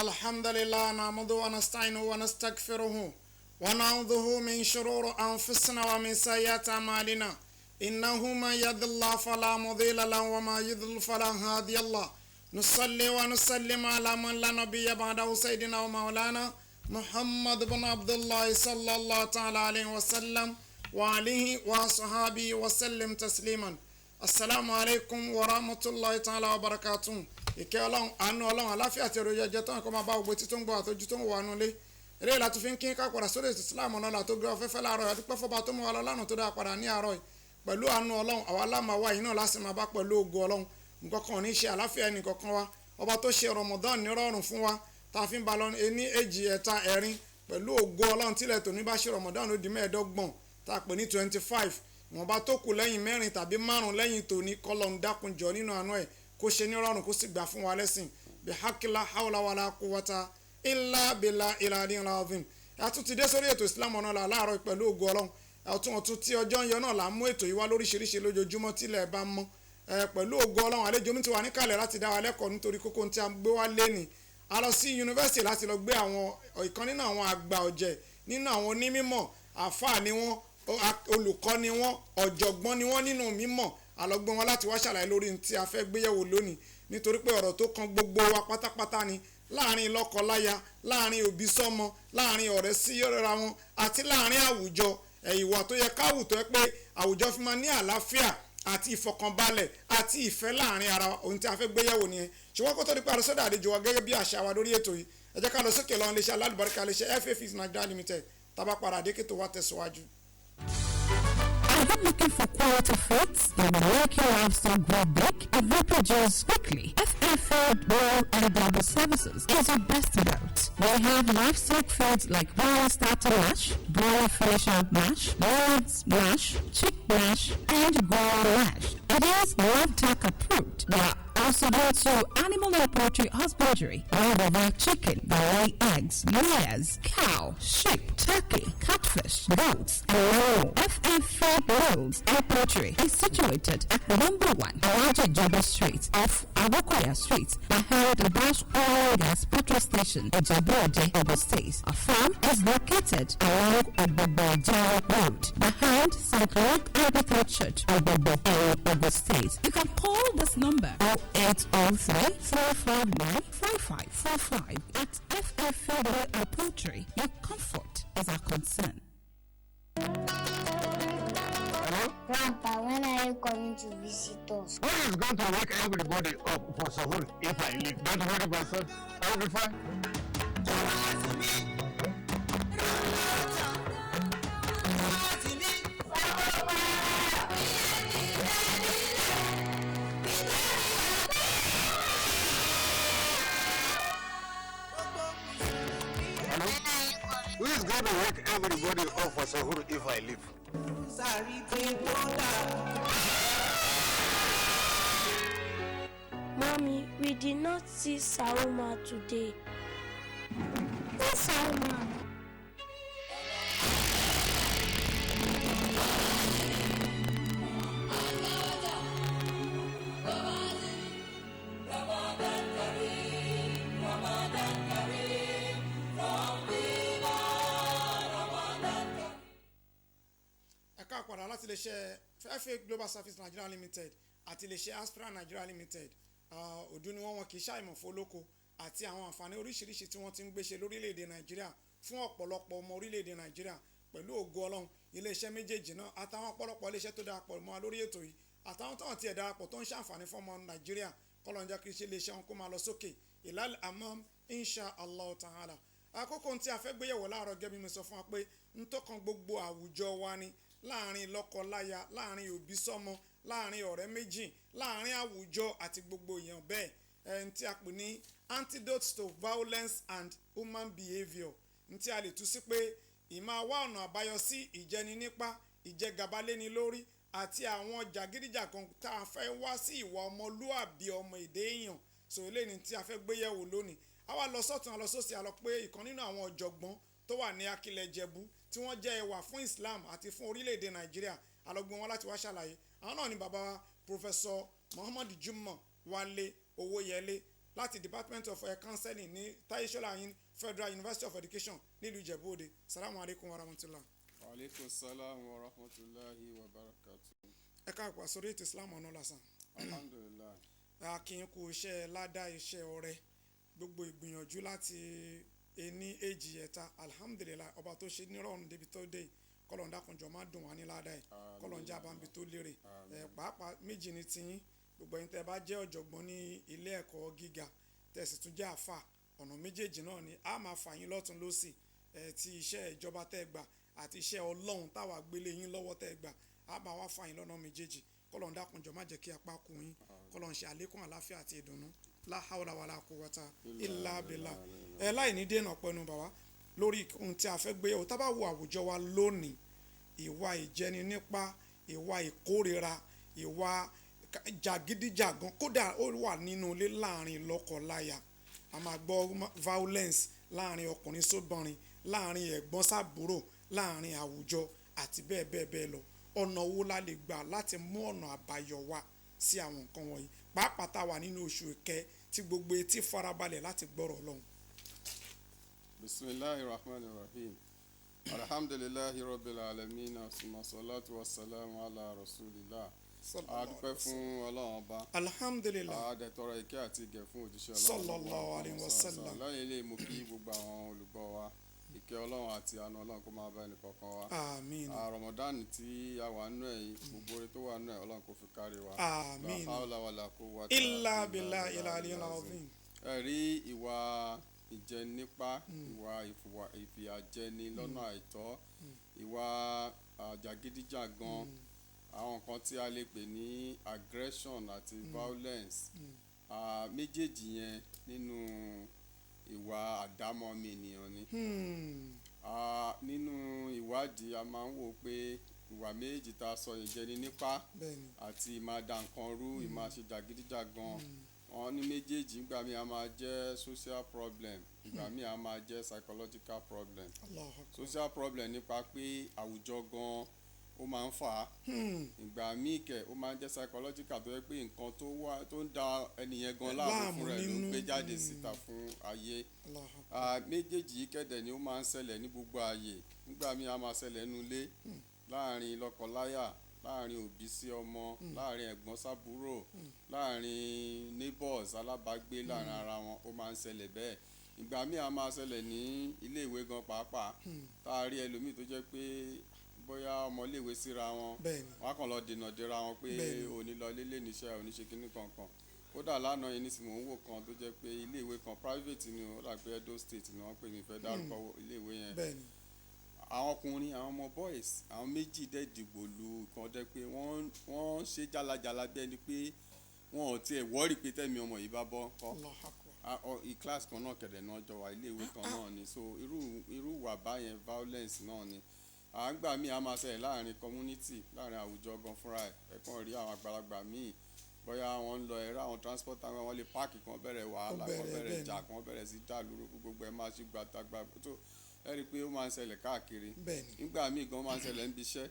الحمد لله نحمده ونستعينه ونستغفره ونعوذه من شرور أنفسنا ومن سيئات أعمالنا إنه من يهد الله فلا مضل له وما يضلل فلا هادي له نصلي ونسلم على من لا نبي بعده سيدنا ومولانا محمد بن عبد الله صلى الله تعالى عليه وسلم وعليه وصحابه وسلم تسليما. Asalaamu aleykum wa rahmatulahi ta'ala wa barakatun. Ìkẹ́ Ọlọ́run, àánú Ọlọ́run, àláfíà àti èrò jẹjẹ tán kó máa bá gbogbo etí tó ń gbọ́ àtọ́jú tó ń wà nulẹ̀. Eré ìlà tó fi ń kín ká padà sórí ètò Islam ọ̀nà là tó gbé ọ̀fẹ́fẹ́ láàárọ̀. Àdúpẹ́ fọba tó mú wa lọ lánàá tó dáa padà ní àárọ̀ yìí pẹ̀lú àánú Ọlọ́run. Àwa lámàwá yìí náà láti máa bá pẹ̀lú ògo Ọlọ́run. Nǹkan kan ò ní ṣe àláfíà ẹnì kankan wa. Ọba tó ṣe Ramadan nírọ̀rùn fún wa tá a fi ń ba lọ ní èjì, ẹ̀ta, ẹ̀rin pẹ̀lú ògo Ọlọ́run. Tílẹ̀ tòní bá ṣe Ramadan ó di 25 tá a pè ní 25. Ìwọ̀nba tó kù lẹ́yìn mẹ́rin tàbí márùn lẹ́yìn tòní, kọ́lọ̀ ń dákunjọ nínú àánú ẹ̀ kó ṣe nírọ̀rùn, kó sì gbà fún wa lẹ́sìn. Bihakila hawla wala quwwata illa billah iladi azim. A tún ti dé sórí ètò Islam ọ̀nà là láàárọ̀ pẹ̀lú ògo Ọlọ́run. Ọ̀tún ọ̀tún tí ọjọ́ ń yọ náà là ń mú ètò yìí wá lóríṣiríṣi lójoojúmọ́ tílẹ̀ bá mọ́. Pẹ̀lú ògo Ọlọ́run, àlejò mi ti wà níkàlẹ̀ láti dá wa lẹ́kọ̀ọ́ nítorí kókó tí a gbé wá léni. A lọ sí yunifásitì láti lọ gbé àwọn ìkan nínú àwọn àgbà ọ̀jẹ̀ nínú àwọn onímọ̀. Àfáà ni wọ́n, olùkọ́ ni wọ́n, ọ̀jọ̀gbọ́n ni wọ́n nínú mímọ̀. Àlọ́gbọ́n wọn láti wá ṣàlàyé lórí tí a fẹ́ gbéyẹ̀wò lónìí, nítorí pé ọ̀rọ̀ tó kan gbogbo wa pátápátá ni, láàrin lọ́kọláya, láàrin òbí sọ́mọ, láàrin ọ̀rẹ́ sí ọ̀rẹ́ra wọn, àti láàrin àwùjọ. Ìwà tó yẹ káwù tó yẹ pé àwùjọ fi máa ní àlàáfíà àti ìfọ̀kànbalẹ̀ àti ìfẹ́ láàrin ara, ohun tí a fẹ́ gbéyẹ̀wò nìyẹn. Ṣùgbọ́n kó tó di pé àlọ́sọ́dọ̀ àlejò wa, gẹ́gẹ́ bí àṣà wa lórí ètò yìí, ẹ jẹ́ ká lọ sókè lọ́n iléeṣẹ́ alálùbáríkà, iléeṣẹ́ FA Feeds Nigeria Limited. Tá bá padà dé, kí tó wá tẹ̀síwájú. Are you looking for quality foods that will make your livestock grow big and reproduce quickly? FA Food World and Global Services is your best bet. We have livestock foods like broiler starter mash, broiler finisher mash, broiler mash, chick mash, and grower mash. It is NAFDAC approved. We are also into animal and poultry husbandry. We provide chicken, they lay eggs, layers, cow, sheep, turkey, catfish, goats, and more. FA Food Worlds and Poultry is situated at number 1 Alaja Joba Street, off Awokoya Street, behind the Bash Oil Gas Petrol Station, Ijebu-Ode, Ogun State. Our farm is located along Ogbogbo Road, behind St. Luke Anglican Church, Ogbogbo, Ogun State. You can call this number 0803 459 5545. At FF Federal and Poultry, your comfort is our concern. Hello? Grandpa, when are you coming to visit us? Who is going to wake everybody up for sahur if I leave? Don't worry, my son. I'll be fine. Hello? Who is going to wake everybody up for sahur if I leave? Mommy, we did not see Sauma today. Who's Sauma? Ẹ ká padà láti iléeṣẹ́ FA Global Service Nigeria Limited àti iléeṣẹ́ Aspira Nigeria Limited. Òdú ni wọ́n, wọn kì í ṣàìmọ̀ fólóko àti àwọn àǹfààní oríṣiríṣi tí wọ́n ti ń gbé ṣe lórílẹ̀‐èdè Nàìjíríà fún ọ̀pọ̀lọpọ̀ ọmọ orílẹ̀‐èdè Nàìjíríà. Pẹ̀lú ògo Ọlọ́run, iléeṣẹ́ méjèèjì náà àtàwọn ọ̀pọ̀lọpọ̀ iléeṣẹ́ tó darapọ̀ mọ́ wa lórí ètò yìí, àtàwọn táwọn tiẹ̀ darapọ̀ tó ń ṣàǹfààní fún ọmọ Nàìjíríà, kọ́lọ́n jẹ́ kí iléeṣẹ́ wọn kó máa lọ sókè, ilal amam insha Allah ta'ala. Àkókò tí a fẹ́ gbéyẹ̀wò láàárọ̀, gẹ́gẹ́ bí mo sọ fún wa pé ń tọkàn gbogbo àwùjọ wa ni, láàrin lọ́kọ-láya, láàrin òbí sọ́mọ, láàrin ọ̀rẹ́ méjì, láàrin àwùjọ àti gbogbo èèyàn bẹ́ẹ̀, ẹni tí a pè ní antidote to violence and human behaviour, ní tí a lè tú sí pé ìmáa wá ọ̀nà àbáyọ sí ìjẹni nípa, ìjẹgàba léni lórí àti àwọn jàgídíjàgan tá a fẹ́ wá sí ìwà ọmọlúàbí ọmọ èdè èèyàn. So eléyìí ni tí a fẹ́ gbéyẹ̀wò lónìí. A wá lọ sọ́tún, a lọ sósì, a lọ pé ìkan nínú àwọn ọ̀jọ̀gbọ́n tó wà ní Akilẹ̀ Ìjẹ̀bú tí wọ́n jẹ́ ẹwà fún Islam àti fún orílẹ̀-èdè Nàìjíríà. A lọ gbé wọn láti wá ṣàlàyé. Àwọn náà ni bàbá wa, Professor Muhammad Jimoh Wale Owóyẹlé. Láti Department of Counseling ní Táyé Ṣọ́láyìn Federal University of Education nílùú Ìjẹ̀bú Òde. Salamu alaykum wa rahmatulah. Aleykum salaam wa rahmatulahi wa barakatu. Ẹ káàpọ̀ sórí ètò Islam ọ̀nà lásán. Alhamdulilayi. A kì í kú iṣẹ́ ládá, iṣẹ́ ọrẹ, gbogbo ìgbìyànjú láti ení, èjì, ẹ̀ta. Alhamdulilayi, ọba tó ṣe nírọ̀rùn débi tó dé yìí, kọ́lọ̀ ń dákunjọ má dùn wá ní ládá yìí, kọ́lọ̀ ń jẹ́ àbámbi tó lérè ẹ̀. Pàápàá méjì ní tiyín, gbogbo ẹ̀yin tẹ́ bá jẹ́ ọ̀jọ̀gbọ́n ní ilé ẹ̀kọ́ gíga, tẹ́ sì tún jẹ́ àfà, ọ̀nà méjèèjì náà ni a máa fà yín lọ́tún lọ́sì ẹ̀, ti iṣẹ́ ìjọba tẹ́ gbà àti iṣẹ́ Ọlọ́run táwa gbélé yín lọ́wọ́ tẹ́ gbà, a máa wá fà yín lọ́nà méjèèjì. Kọ́lọ̀ ń dákunjọ má jẹ́ kí apá kú yín, kọ́lọ̀ ń ṣe àlékún àláfíà àti ìdùnnú. La hawla wala quwwata illa billah. Ẹ láì ní dènà pẹnu bàbá lórí ohun tí a fẹ́ gbé yẹ̀wò, tá bá wo àwùjọ wa lónìí, ìwà ìjẹni nípa, ìwà ìkórira, ìwà jàgídíjàgan, kódà ó wà nínú ilé láàrin lọ́kọ-láya. A máa gbọ́ violence láàrin ọkùnrin sóbìnrin, láàrin ẹ̀gbọ́n sábúrò, láàrin àwùjọ àti bẹ́ẹ̀ bẹ́ẹ̀ bẹ́ẹ̀ lọ. Ọ̀nà wo la lè gbà láti mú ọ̀nà àbáyọ wá sí àwọn nǹkan wọ̀nyí, pàápàá tá a wà nínú oṣù ìkẹ́ tí gbogbo etí farabalẹ̀ láti gbọ́rọ̀ Ọlọ́run? Bisimilahi rahman rahim, alhamdulilahi rabbil alamin, suma salatu wa salamu ala rasulillah. A dúpẹ́ fún Ọlọ́run Ọba. Alhamdulilah. A dẹ̀ tọrọ ìkẹ́ àti ìgẹ̀ fún òjíṣẹ́ Ọlọ́run. Sallallahu alayhi wa sallam. Lẹ́yìn ilé, mo kí gbogbo àwọn olùgbọ́ wa, ìkẹ́ Ọlọ́run àti àánú Ọlọ́run kó máa bá ẹnì kọ̀ọ̀kan wa. Àmín. Ramadan tí a wà nínú ẹ̀ yìí, gbogbo oore tó wà nínú ẹ̀, Ọlọ́run kó fi kárí wa. Àmín. La hawla wala quwwata illa billahi al-aliyyil azim. Ẹ rí ìwà ìjẹnipa, ìwà ìfìyàjẹni lọ́nà àìtọ́, ìwà jàgídíjàgan, àwọn nǹkan tí a lè pè ní aggression àti violence, méjèèjì yẹn nínú ìwà àdámọ́ ọmọ ènìyàn ni. Nínú ìwádìí, a máa ń wò pé ìwà méjèèjì tá a sọ, ìjẹni nípa àti ìmáa da nǹkan rú, ìmáa ṣe jàgídíjàgan, wọn ní méjèèjì ìgbà míì a máa jẹ́ social problem, ìgbà míì a máa jẹ́ psychological problem. Allahu Akbar. Social problem nípa pé àwùjọ gan ó máa ń fà á. Ìgbà míì kẹ̀, ó máa ń jẹ́ psychological, tó jẹ́ pé nǹkan tó wà tó ń da ẹnìyẹn gan láàmú láàmú fúnra ẹ̀ ló ń nínú. gbé jáde síta fún ayé. Allahu Akbar. Méjèèjì yìí kẹ̀dẹ̀ ni ó máa ń ṣẹlẹ̀ ní gbogbo ààyè. Nígbà míì a máa ṣẹlẹ̀ nínú ilé, láàrin lọ́kọláya, láàrin òbí sí ọmọ, láàrin ẹ̀gbọ́n sábúrò, láàrin neighbors, alábàágbé, láàrin ara wọn, ó máa ń ṣẹlẹ̀ bẹ́ẹ̀. Ìgbà míì a máa ṣẹlẹ̀ ní ilé ìwé gan pàápàá, tá a rí ẹlòmíì tó jẹ́ pé bóyá ọmọ iléèwé síra wọn, wọ́n á kàn lọ dènà dera wọn pé òní lọ lélẹ̀ níṣẹ́, òní ṣe kinní kankan. Kódà lánàá yìí nísìnyí, mò ń wò kan tó jẹ́ pé iléèwé kan, private ni ó dà pé Edo State ni wọ́n pè mí, fẹ́ dárúkọ iléèwé yẹn. Àwọn ọkùnrin, àwọn ọmọ boys, àwọn méjì dẹ̀ dìgbò lu kan dẹ́ pé wọ́n ń ṣe jálajàla bí ẹni pé wọn ò tiẹ̀ worry pé tẹ̀mí ọmọ yìí bá bọ́ kọ́. Allahu Akbar. Class kan náà kẹ̀dẹ̀ náà jọ wà, iléèwé kan náà ni. So irú ìwà báyẹn, violence náà ni. À ń gbà míì, a máa ṣẹlẹ̀ láàrin community, láàrin àwùjọ gan fúnra ẹ̀. Ẹ̀kan rí àwọn àgbàlagbà míì, bóyá wọ́n ń lọ ẹ̀rọ àwọn transporter wọn, wọ́n lè park kan, bẹ̀rẹ̀ wàhálà kan, bẹ̀rẹ̀ bẹ̀rẹ̀ ìjà kan, bẹ̀rẹ̀ sí dà lóru, gbogbo ẹ̀ máa ṣe gbàtàgbà tó. Ẹ rí i pé ó máa ń ṣẹlẹ̀ káàkiri. Nígbà míì gan, máa ń ṣẹlẹ̀ níbi iṣẹ́.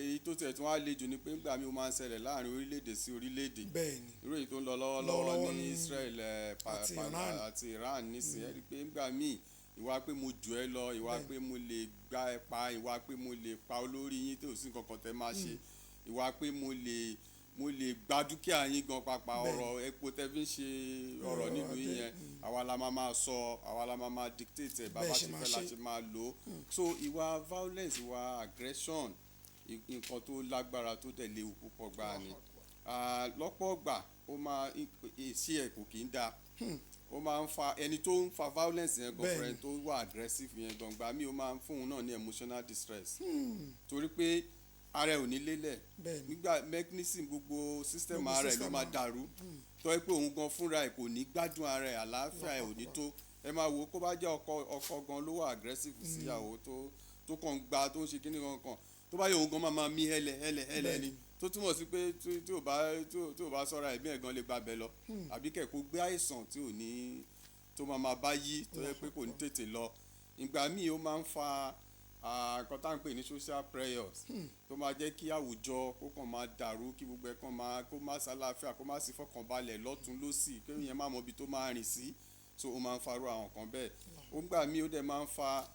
Èyí tó tiẹ̀ tún wá le jù ni pé nígbà míì, ó máa ń ṣẹlẹ̀ láàrin orílẹ̀-èdè sí orílẹ̀-èdè. Irú èyí tó ń lọ lọ́wọ́lọ́wọ́ lọ́wọ́lọ́wọ́ ní Israel àti Iran. Àti Iran nísìnyí. Ẹ rí i pé nígbà míì, ìwà pé mo jù ẹ́ lọ, ìwà pé mo lè gbá ẹ pa, ìwà pé mo lè pa olórí yín tó sí nǹkan kan tẹ́ máa ṣe, ìwà pé mo lè gba dúkìá yín gan pàápàá, ọ̀rọ̀ epo tẹ́ fi ń ṣe ọ̀rọ̀ ọrọ̀ nílùú yín ajé, yẹn, àwa la máa máa sọ, àwa la máa máa dictate ẹ̀, bàbá bẹ́ẹ̀ ṣe ṣe máa fẹ́ la ṣe. ṣe máa lò ó. So ìwà violence, ìwà aggression, nǹkan tó lágbára tó dẹ̀ léwu púpọ̀ gbáà ni. Lọ́pọ̀ ọgbà, ó máa èsì ẹ̀ kò kì í dáa. Ó máa ń fa ẹni tó ń fa violence yẹn gan fúnra ẹni tó wà aggressive yẹn gan gbà mí, ó máa ń fún òun náà ní emotional distress, torí pé ara ẹ̀ ò ní lélẹ̀. Nígbà mechanism, gbogbo system gbogbo ara ẹ̀ ló system máa ara. dàrú, tó yẹ pé òun gan fúnra ẹ̀ kò ní gbádùn ara ẹ̀, àlàáfíà ẹ̀ ò ní tó. Ẹ máa wo kó bá jẹ́ ọkọ, ọkọ gan ló wà aggressive síyàwó, tó kàn ń gba, tó ń ṣe kíní kankan, tó bá yẹ, òun gan máa máa mí hẹ́lẹ̀ hẹ́lẹ̀ hẹ́lẹ̀ ni, tó túmọ̀ sí pé tí ò bá sọ́ra, ẹ̀mí ẹ̀ gan lè gbabẹ̀ lọ, àbí kẹ̀ kó gbé àìsàn tí ò ní tó máa máa bá yí, tó yẹ pé kò ní tètè lọ. Ìgbà míì, ó máa ń fa nǹkan tá à ń pè ní social pressures tó máa jẹ́ kí àwùjọ kó kàn máa dàrú, kí gbogbo ẹ̀ kàn máa kó má ṣàlàáfíà, kó má sí fọkànbalẹ̀ lọ́tún lọ́sì, kí èèyàn má mọ ibi tó máa rìn sí. So ó máa ń farú àwọn kan bẹ́ẹ̀. Ó ń gbà mí, ó dẹ̀ máa ń fa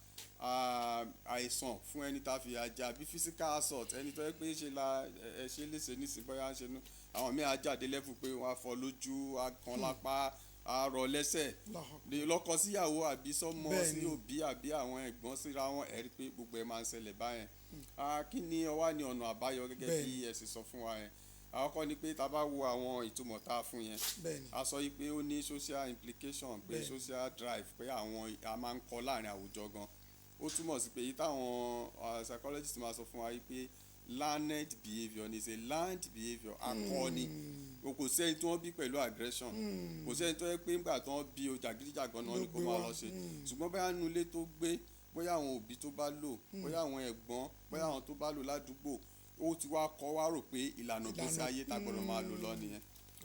àìsàn fún ẹni tá a fi àjà, àbí physical assault, ẹni tó yẹ pé ṣe la ẹ ṣe léṣe nísìnyí, bóyá ń ṣe nú àwọn míì á jáde level pé wọ́n á fọ́ lójú, á kan lápá, á rọ lẹ́sẹ̀ ní lọ́kọ síyàwó àbí sọ́mọ sí òbí àbí àwọn ẹ̀gbọ́n síra wọn. Ẹ̀ rí pé gbogbo ẹ̀ máa ń ṣẹlẹ̀ báyẹn. Kí ni ọwá ní ọ̀nà àbáyọ gẹ́gẹ́ bí ẹ sì sọ fún wa yẹn? Àkọ́kọ́ ni pé tá a bá wo àwọn ìtumọ̀ tá a fún yẹn, a sọ yìí pé ó ní social implication, pé social drive, pé àwọn a máa ń kọ láàrin àwùjọ gan. Ó túmọ̀ sí pé èyí táwọn psychologist máa sọ fún wa yìí pé learned behaviour ni, is a learned behaviour, akọni. Kò sẹ́ni tí wọ́n bí pẹ̀lú aggression, kò sẹ́ni tó yẹ pé ńgbà tí wọ́n bí o, jàgídíjàgan náà ni kó máa lọ ṣe. Ṣùgbọ́n bóyá nínú ilé tó gbé, bóyá àwọn òbí tó bá lò, bóyá àwọn ẹ̀gbọ́n, bóyá àwọn tó bá lò ládùúgbò, ó ti wá kọ́ wá rò pé ìlànà ìgbésí ayé tá gbọ́dọ̀ máa lò lọ nìyẹn.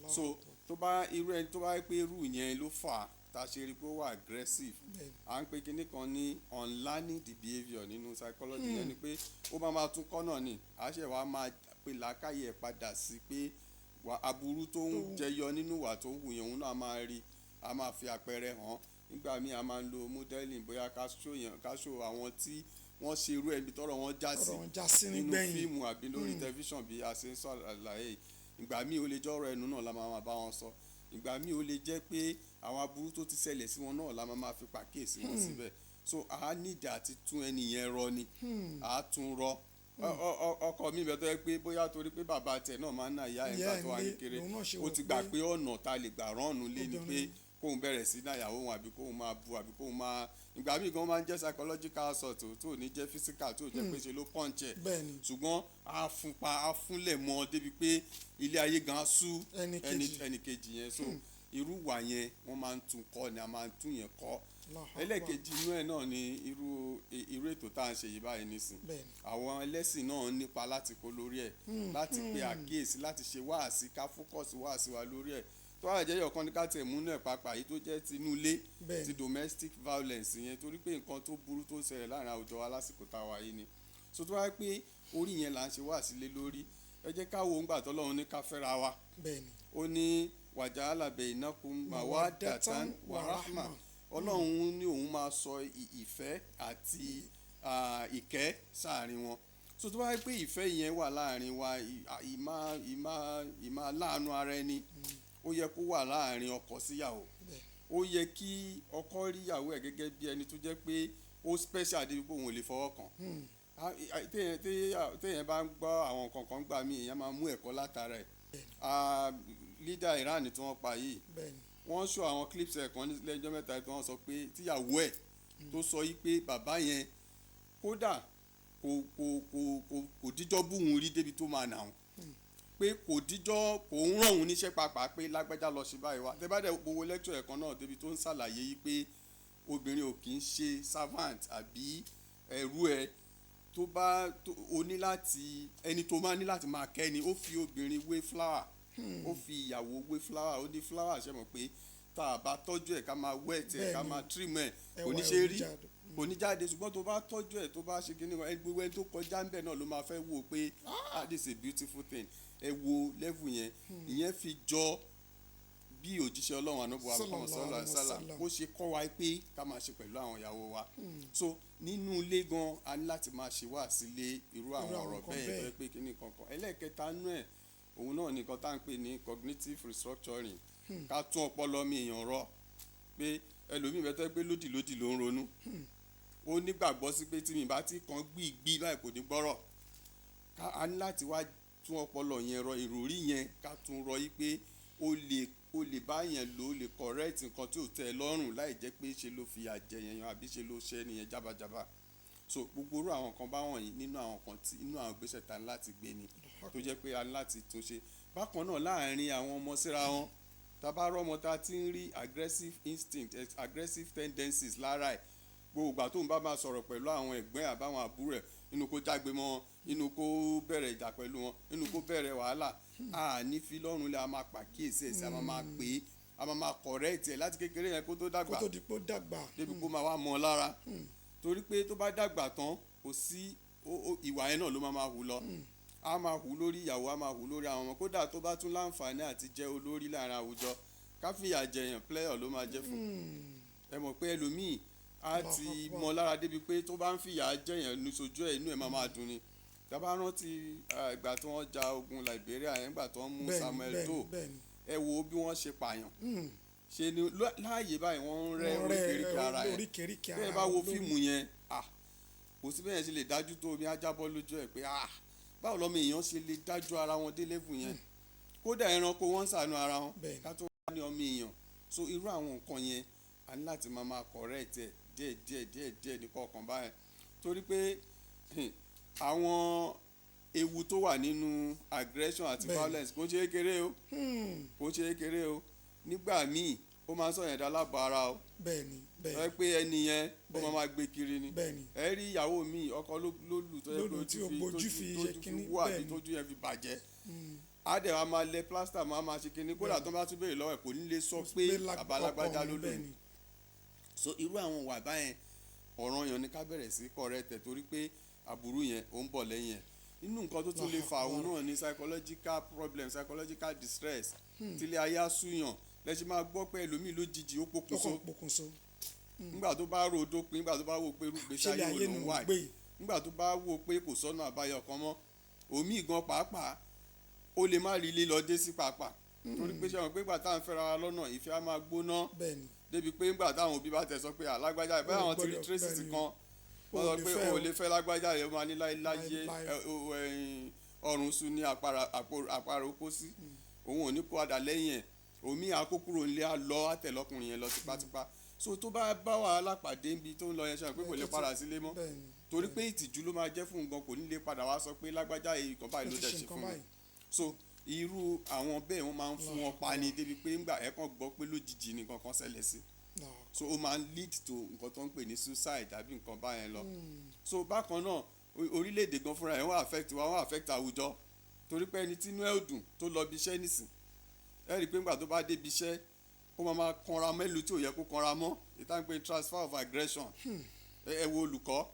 So tó bá irú ẹni tó bá yẹ pé irú yẹn ló fà á tá a ṣe rí i pé ó wà aggressive, à ń pe kinní kan ní unlearning the behaviour nínú psychology. Yẹn ni pé ó máa máa tún kọ́ náà ni, à ṣe wàá máa pe làákàyè ẹ̀ padà sí pé wà aburú tó ń jẹyọ nínú ìwà tó ń hù yẹn, òun náà máa rí, a máa fi àpẹẹrẹ hàn. Nígbà míì, a máa ń lo modeling, bóyá ká show yẹn, ká show àwọn tí wọ́n ṣe irú ẹbí tọ́rọ̀ wọn já sí Ọ̀rọ̀ wọn já sí nínú nígbẹ̀yìn. fíìmù àbí lórí tẹlifíṣàn bí a ṣe ń sọ àlàyé. Ìgbà míì, ó lè jẹ́ ọ̀rọ̀ ẹnu náà la máa máa bá wọn sọ. Ìgbà míì, ó lè jẹ́ pé àwọn aburú tó ti ṣẹlẹ̀ sí wọn náà la máa máa fi pàkíyèsí wọn síbẹ̀. So a nídìí àti tún ẹni yẹn rọ ni, a tún rọ. Ọkọ mi bẹ tó yẹ pé bóyá torí pé bàbá tiẹ̀ náà máa ń ná ìyá ẹ̀ nígbà tó wà Ìyá ẹ̀ ní kéré, lòun náà ṣe ó wò ti gbà pé pé ọ̀nà tá a lè gbà ránnu lé ni pé obìnrin. Kóun bẹ̀rẹ̀ sí náà ìyàwó òun, àbí kóun máa bu, àbí kóun máa, ìgbà míì gan máa ń jẹ́ psychological assault tó ní jẹ́ physical, tó jẹ́ pé ṣe ló punch ẹ̀, ṣùgbọ́n a fún pa, a fúnlẹ̀ mọ́ débi pé ilé ayé gan sú ẹni kejì. Ẹni kejì yẹn. So irú wà yẹn, wọ́n máa ń tún kọ́ ni, a máa ń tún yẹn kọ́. Allahu Akbar. Ẹlẹ́ẹ̀kejì inú ẹ̀ náà ni irú ètò tá à ń ṣe yìí báyìí nísìn. Àwọn ẹlẹ́sìn náà nípa láti kó lórí ẹ̀, láti pe àkíyèsí, láti ṣe wáàsí, ká focus wáàsí wa lórí ẹ̀. Tó wà jẹ́ ọ̀kan ní ká tiẹ̀ múnú ẹ̀ pàápàá, yìí tó jẹ́ tinú ilé, ti domestic violence yẹn, torí pé nǹkan tó burú tó ń ṣẹlẹ̀ láàrin àwùjọ wa lásìkò tá a wà yìí ni. So tó wáyé pé orí yẹn là ń ṣe wáàsí lé lórí, ẹ jẹ́ ká wo ńgbà tọ́lọ́run ní ká fẹ́ra wa, ó ní waja'ala bainakum mawaddatan wa rahma. Ọlọ́run ní òun máa sọ ìfẹ́ àti ìkẹ́ sáàrin wọn. So tó bá yẹ pé ìfẹ́ yẹn wà láàrin wa, ìmá láàánú ara ẹni, ó yẹ kó wà láàrin ọkọ síyàwó. Ó yẹ kí ọkọ rí ìyàwó ẹ̀ gẹ́gẹ́ bí ẹni tó jẹ́ pé ó special débi pé òun ò lè fọwọ́ kàn. Téèyàn bá ń gbọ́ àwọn nǹkan kan gbà mí, èèyàn máa mú ẹ̀kọ́ látara ẹ̀. Leader Iran tí wọ́n pa yìí, wọ́n ṣó àwọn clips ẹ̀ kan lẹ́jọ́ mẹ́ta tí wọ́n sọ pé tíyàwó ẹ̀ tó sọ yìí pé bàbá yẹn kódà kò díjọ́ búhun rí débi tó máa nà òun, pé kò díjọ́, kò ń ràn òun níṣẹ́ pàápàá, pé lágbájá lọ ṣe báyìí wá. Tẹ́ bá dẹ̀ gbowó lecture ẹ̀ kan náà débi tó ń ṣàlàyé yìí pé obìnrin ò kì í ṣe servant àbí ẹrú ẹ tó bá o ní láti, ẹni tó máa ní láti máa kẹ́ ni. Ó fi obìnrin wé flower, ó fi ìyàwó wé flower. Ó ní flower, ṣe mọ̀ pé tá a bá tọ́jú ẹ̀, ká máa wet ẹ̀, ká máa trim ẹ̀, kò ní ṣe rí, kò ní jáde. Ṣùgbọ́n tó bá tọ́jú ẹ̀, tó bá ṣe kíní kan, gbogbo ẹni tó kọjá ń bẹ̀ náà ló máa fẹ́ wò pé, "Ah, this is a beautiful thing." Ẹ wo level yẹn. Ìyẹn fi jọ bí òjíṣẹ́ Ọlọ́run ànábì wa Muhammad sallallahu alaihi wasallam bó ṣe kọ́ wa pé ká máa ṣe pẹ̀lú àwọn ìyàwó wa. So nínú ilé gan, a ní láti máa ṣe wá sílé irú àwọn ọ̀rọ̀ bẹ́ẹ̀ tó yẹ pé kíní kankan. Ẹlẹ́ẹ̀kẹta nú ẹ̀, òun náà nìkan tá à ń pè ní cognitive restructuring, ká tún ọpọlọ mi èèyàn rọ, pé ẹlòmíì bẹ́ẹ̀ tó yẹ pé lódì lódì ló ń ronú, ó nígbàgbọ́ sí pé tí mi bá ti kàn gbìgbì báyìí, kò ní gbọ́rọ̀. Ká a ní láti wá tún ọpọlọ yẹn rọ, ìròrí yẹn, ká tún rọ yí pé ó lè bá yẹn lò, ó lè correct nǹkan tí ò tẹ́ ẹ lọ́rùn láì jẹ́ pé ṣe ló fìyà jẹ yẹn yan àbí ṣe ló ṣe ẹnìyẹn jábàjábà. So gbogbo irú àwọn kan báwọn yìí, nínú àwọn kan tí inú àwọn ìgbésẹ̀ ta ní láti gbé ni, tó jẹ́ pé a ní láti tún ṣe. Bákan náà, láàárín àwọn ọmọ síra wọn, tá bá rọ́mọ tá ti ń rí aggressive instinct, aggressive tendencies lára ẹ̀, gbogbo ìgbà tó ń bá máa sọ̀rọ̀ pẹ̀lú àwọn ẹ̀gbọ́n ẹ̀ àbáwọn àbúrò ẹ̀, inú kó jágbe mọ́ wọn, inú kó bẹ̀rẹ̀ ìjà pẹ̀lú wọn, inú kó bẹ̀rẹ̀ wàhálà, a ní fi lọ́rùn lé. A máa pàkíyèsí ẹ̀ sí, a máa máa pè é, a máa máa correct ẹ̀ láti kékeré yẹn kó tó dàgbà, kó tó di pé ó dàgbà, débi kó máa wá mọ́ ọ lára. Torí pé tó bá dàgbà tán, kò sí ìwà yẹn náà ló máa máa hù lọ. A máa hù lórí ìyàwó, a máa hù lórí àwọn ọmọ. Kódà tó bá tún láǹfààní àti jẹ́ olórí láàrin àwùjọ, káfíà jẹyàn player ló máa jẹ́ fún. Ẹ mọ̀ pé ẹlòmíì á ti Allahu Akbar. mọ lára débi pé tó bá ń fìyà jẹyàn ní sojú ẹ̀, inú ẹ̀ máa máa dùn ni. Tá bá rántí ìgbà tí wọ́n ja ogun Liberia yẹn, ìgbà tí wọ́n mú Samuel Doe, ẹ wo bí wọ́n ṣe pààyàn. Ṣe ni láàyè báyìí wọ́n ń rẹ́ Wọ́n rẹ́ oríkèéríkèé ara ẹ̀. oríkèéríkèé ara Bẹ́ẹ̀ bá wo lórí. fíìmù yẹn, ah, kò sí bẹ́ẹ̀ ṣe lè dájú tó omi á jábọ́ lójú ẹ̀ pé, ah, báwo lọ́mọ èèyàn ṣe lè dájú ara wọn dé level yẹn? Kódà ẹranko, wọ́n ń ṣàánú ara wọn, ká tó wá ní ọmọ èèyàn. So irú àwọn nǹkan yẹn, a ní láti máa máa correct ẹ̀ díẹ̀ díẹ̀ díẹ̀ díẹ̀ ní kọ̀ọ̀kan báyẹn, torí pé àwọn ewu tó wà nínú aggression àti violence kò ń ṣe kékeré o. Kò ń ṣe kékeré o. Nígbà míì, ó máa ń sọ̀yàn dá lábọ̀ ara o. bẹ́ẹ̀ni Tó yẹ pé ẹni yẹn, ó máa máa gbé kiri ni. Ẹ rí ìyàwó mi, ọkọ ló lù tó yẹ Ló pé lù ojú tí ó fi gbojú tójú fi tójú ṣe fi kíní, wú àbí tójú yẹn fi bàjẹ́, á dẹ̀ wá máa lẹ plaster, máa máa ṣe kíní. Kódà tó bá tún béèrè lọ́wọ́ ẹ̀, kò ní lè sọ pé Pé bàbá lágbájá ọkọ ló mi, lù. So irú àwọn ìwà báyẹn, ọ̀ranyàn ni ká bẹ̀rẹ̀ sí correct ẹ̀, torí pé aburú yẹn, ó ń bọ̀ lẹ́yìn ẹ̀. Nínú nǹkan tó tún lè fa òun náà ni psychological problem, psychological distress, tílé ayé á súyàn. Lẹ́sìn máa gbọ́ pé ẹlòmíì lójijì, ó Ó pokùnso. kàn pokùnso. Nígbà tó bá rò ó dópin, nígbà tó bá wò pé irúgbésí Ṣé ilé ayé wo ayé ló ni ń mò wà ń gbé yìí, yìí? Nígbà tó bá wò pé kò sọ́nà àbáyọ kan mọ́, òmíì gan pàápàá, ó lè má rí ilé lọ dé sí pàápàá, torí pé ṣé wọn pé ìgbà táwọn fẹ́ra wa lọ́nà, ìfẹ́ á máa gbóná débi pé ńgbà táwọn òbí bá tẹ̀ sọ pé alágbájá ìbá O àwọn ti rí gbọ́dọ̀, traces kan, o wọ́n sọ lè pé fẹ́ o o. lè fẹ́ lágbájá yẹn, ó máa ní láéláyé. Láéláé. Ẹ̀yìn, ọrùn sùn ní àpárá ó kó sí, òun ò ní kó padà lẹ́yìn ẹ̀. Òmí àkókòrò ńlẹ̀ á lọ àtẹ̀lọ́kùnrin yẹn lọ tipátipá. So tó bá bá wàhálà pàdé níbi tó ń lọ yẹn, ṣe pé kò lè padà sílé mọ́, torí pé ìtìjú ló máa jẹ́ fún un gan. Kò ní lè padà wá sọ pé lágbájá yìí, nǹkan báyìí Ó ló ti dẹ̀ ṣe ṣe nǹkan fún mi. báyìí. So irú àwọn bẹ́ẹ̀, wọ́n máa ń fún wọn pa ni, débi pé ńgbà ẹ̀ kàn gbọ́ pé lójijì ni nǹkan kan ṣẹlẹ̀ sí. So ó máa ń lead to nǹkan tó ń pè ní suicide àbí nǹkan báyẹn lọ. So bákan náà, orílẹ̀-èdè gan fúnra ẹ̀, wọ́n affect wa, wọ́n affect àwùjọ, torí pé ẹni tínú ẹ̀ ò dùn tó lọ bí iṣẹ́ nísìn, ẹ rí i pé ńgbà tó bá débi iṣẹ́, ó máa máa kanra mẹ́lòó tí ò yẹ kó kanra mọ́, ìta ń pè transfer of aggression. Ẹ wo olùkọ́,